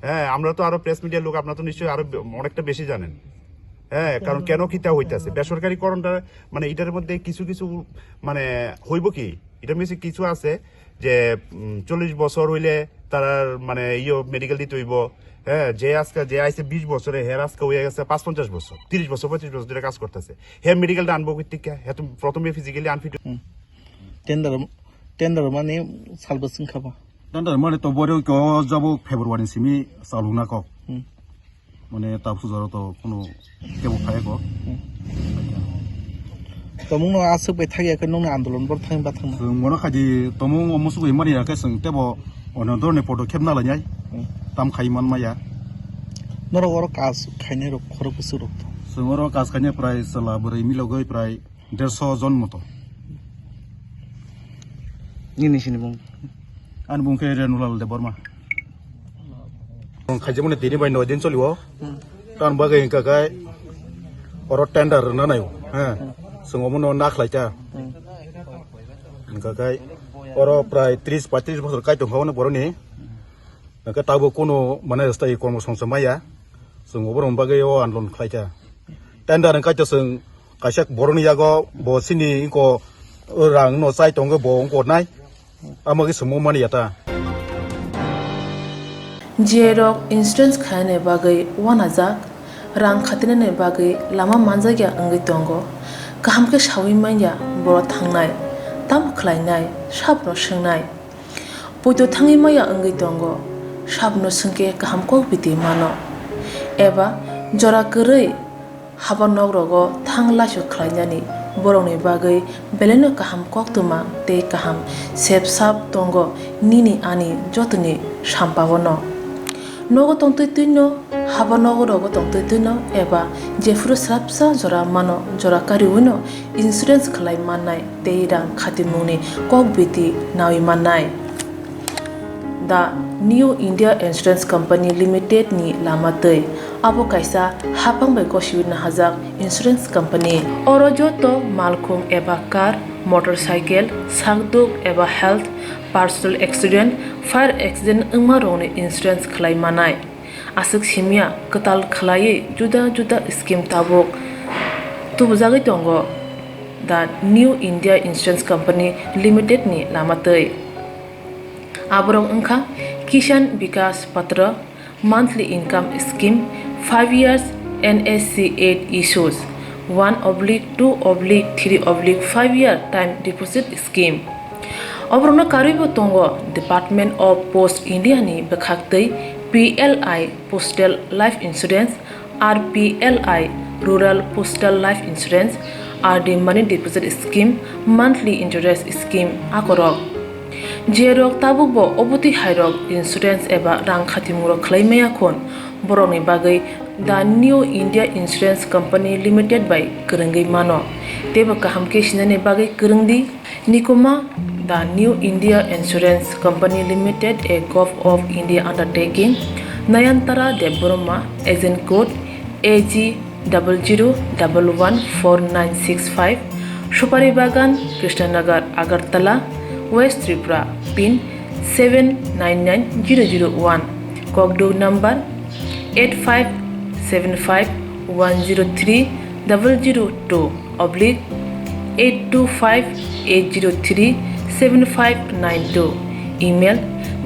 হ্যাঁ, আমরা তো আরো প্রেস মিডিয়ার লোক, আপনারা তো নিশ্চয়ই আরো বে-, অনেকটা বেশি জানেন। হ্যাঁ, কারণ কেন কিতা হইতাছে বেসরকারিকরণটা, মানে এটার মধ্যে কিছু কিছু মানে হইব কি, এটার মধ্যে কিছু আছে যে, উম, চল্লিশ বছর হইলে তার মানে ইয়ে মেডিকেল দিতে হইব। হ্যাঁ, যে আজকে, যে আইছে বিশ বছরে, হের আজকে হয়ে গেছে পাঁচ পঞ্চাশ বছর, তিরিশ বছর, পঁয়ত্রিশ বছর ধরে কাজ করতেছে, হে মেডিকেলটা আনবো কই থেকে? হে তো প্রথমে ফিজিক্যালি আনফিট। হুম। টেন্ডার, টেন্ডার মানে সালবো সিংখাবা? Tender mani to boro kyo jabo February simi saluna kok. Hmm. Mane tabuk sujaro to kuno kebo phai ko. Hmm. Tomung no aswk bai thagi akhe nung andolon bor thang ba thang. Sung mono khaji tomung omo sugui mani akhe sung tebo ono dorni poto khep na lanyai. Hmm. Tam khai man maya. Norok oro kas khainai rok khoro kusu rok. Sung oro kas khainai prai sala bwrwi milogoi prai derso jon moto. Nini sini bung? Ani bung khe Renulal Debbarma. Bung khaijamani tini bai noi din choliwo. Hmm. Tan bagwi hwnkha khe oro tender rwna naio. He. Hmm. Chwng omono na khlai ta. Hmm. Hwnkha khe oro prai tris paitris bosor kai tongkha ono boroni. Hwnkhe tabuk kunu mane stai kormo songcha maya. Chwng oboroni bagwi o andolon khlai kha. Tender wngkha khe chwng kaisa borokni yago bo chini iko rang no chai tongo bo wngkor nai. Amo khe chwngmo mani ya ta. J I rok insurance khaina bagwi wanajak, rang khatinani bagwi lama manjakya wngwi tongo. Kaham khe sawi manya borok thangnai, tamo khlainai, sabno swngnai. Poito thangwi maya wngwi tongo, sabno swngkhe kaham kok biti mano. Eba jora kwrwi haba nok rogo thang laisok khlainani borokni bagwi belaino kaham koktwma tei kaham sep sap tongo nini ani jotoni sampao no. Nogo tongtwi twino, haba nogo rogo tongtwi twino eba jephuru srapsa jora mano, jora kariwino insurance khlai mannai tei rang khatimungni kok biti nawi mannai. The New India Insurance Company Limited ni lama twi. Abo kaisa haphang bai gosiwi nahajak insurance company. Oro joto malkhung eba car, motorcycle, sakduk eba health, personal accident, fire accident wngma rokni insurance khlai manai. Aswk simya kwtal khlaiwi juda juda scheme tabuk tubujagwi tongo the New India Insurance Company Limited ni lama twi. Aborok wngkha Kisan Vikas Patra, monthly income scheme, five years N S C eight issues, one oblique two oblique three oblique five year time deposit scheme. Oborokno karwibo tongo Department of Post India ni bwkhaktwi P L I Postal Life Insurance, R P L I Rural Postal Life Insurance, R D Money Deposit Scheme, Monthly Interest Scheme akorok. Jerok tabukbo obotwi hairok insurance eba rang khatimung rok khlai maya khun, borokni bagwi the New India Insurance Company Limited bai kwrwngwi mano. Teibo kaham khe sinani bagwi kwrwng di. Nikuma, the New India Insurance Company Limited, a Govt of India undertaking, Nayantara Debbarma, agent code A G double zero double one four nine six five, Supari Bagan, Krishnanagar, Agartala, West Tripura, pin seven nine nine zero zero one, kokduk number eight five seven five one zero three double zero two oblique eight two five eight zero three seven five nine two, email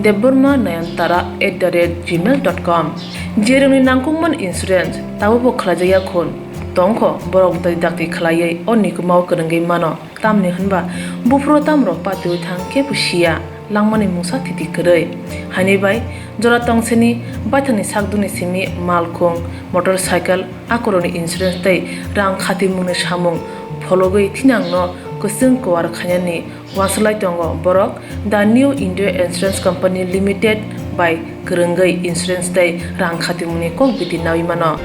debbarma nayantara at the rate gmail dot com. Jerokni nangkukmani insurance tabukbo khlaijakya khun tongkho, borok dai dakti khlaiwi o nikumao kwrwngwi mano, tamni hwnba buphuru tamrok patiwi thang kebo siya, langmani mungsa thiti kwrwi. Haini bai jora tongseni baithangni sakdukni simi malkhung, motorcycle, akorokni insurance tei rang khatimungni samung phologwi thinangno kwchwng kuar khainani uansuk lai tongo borok the New India Insurance Company Limited bai kwrwngwi insurance tei rang khatimungni kok biti nawi mano.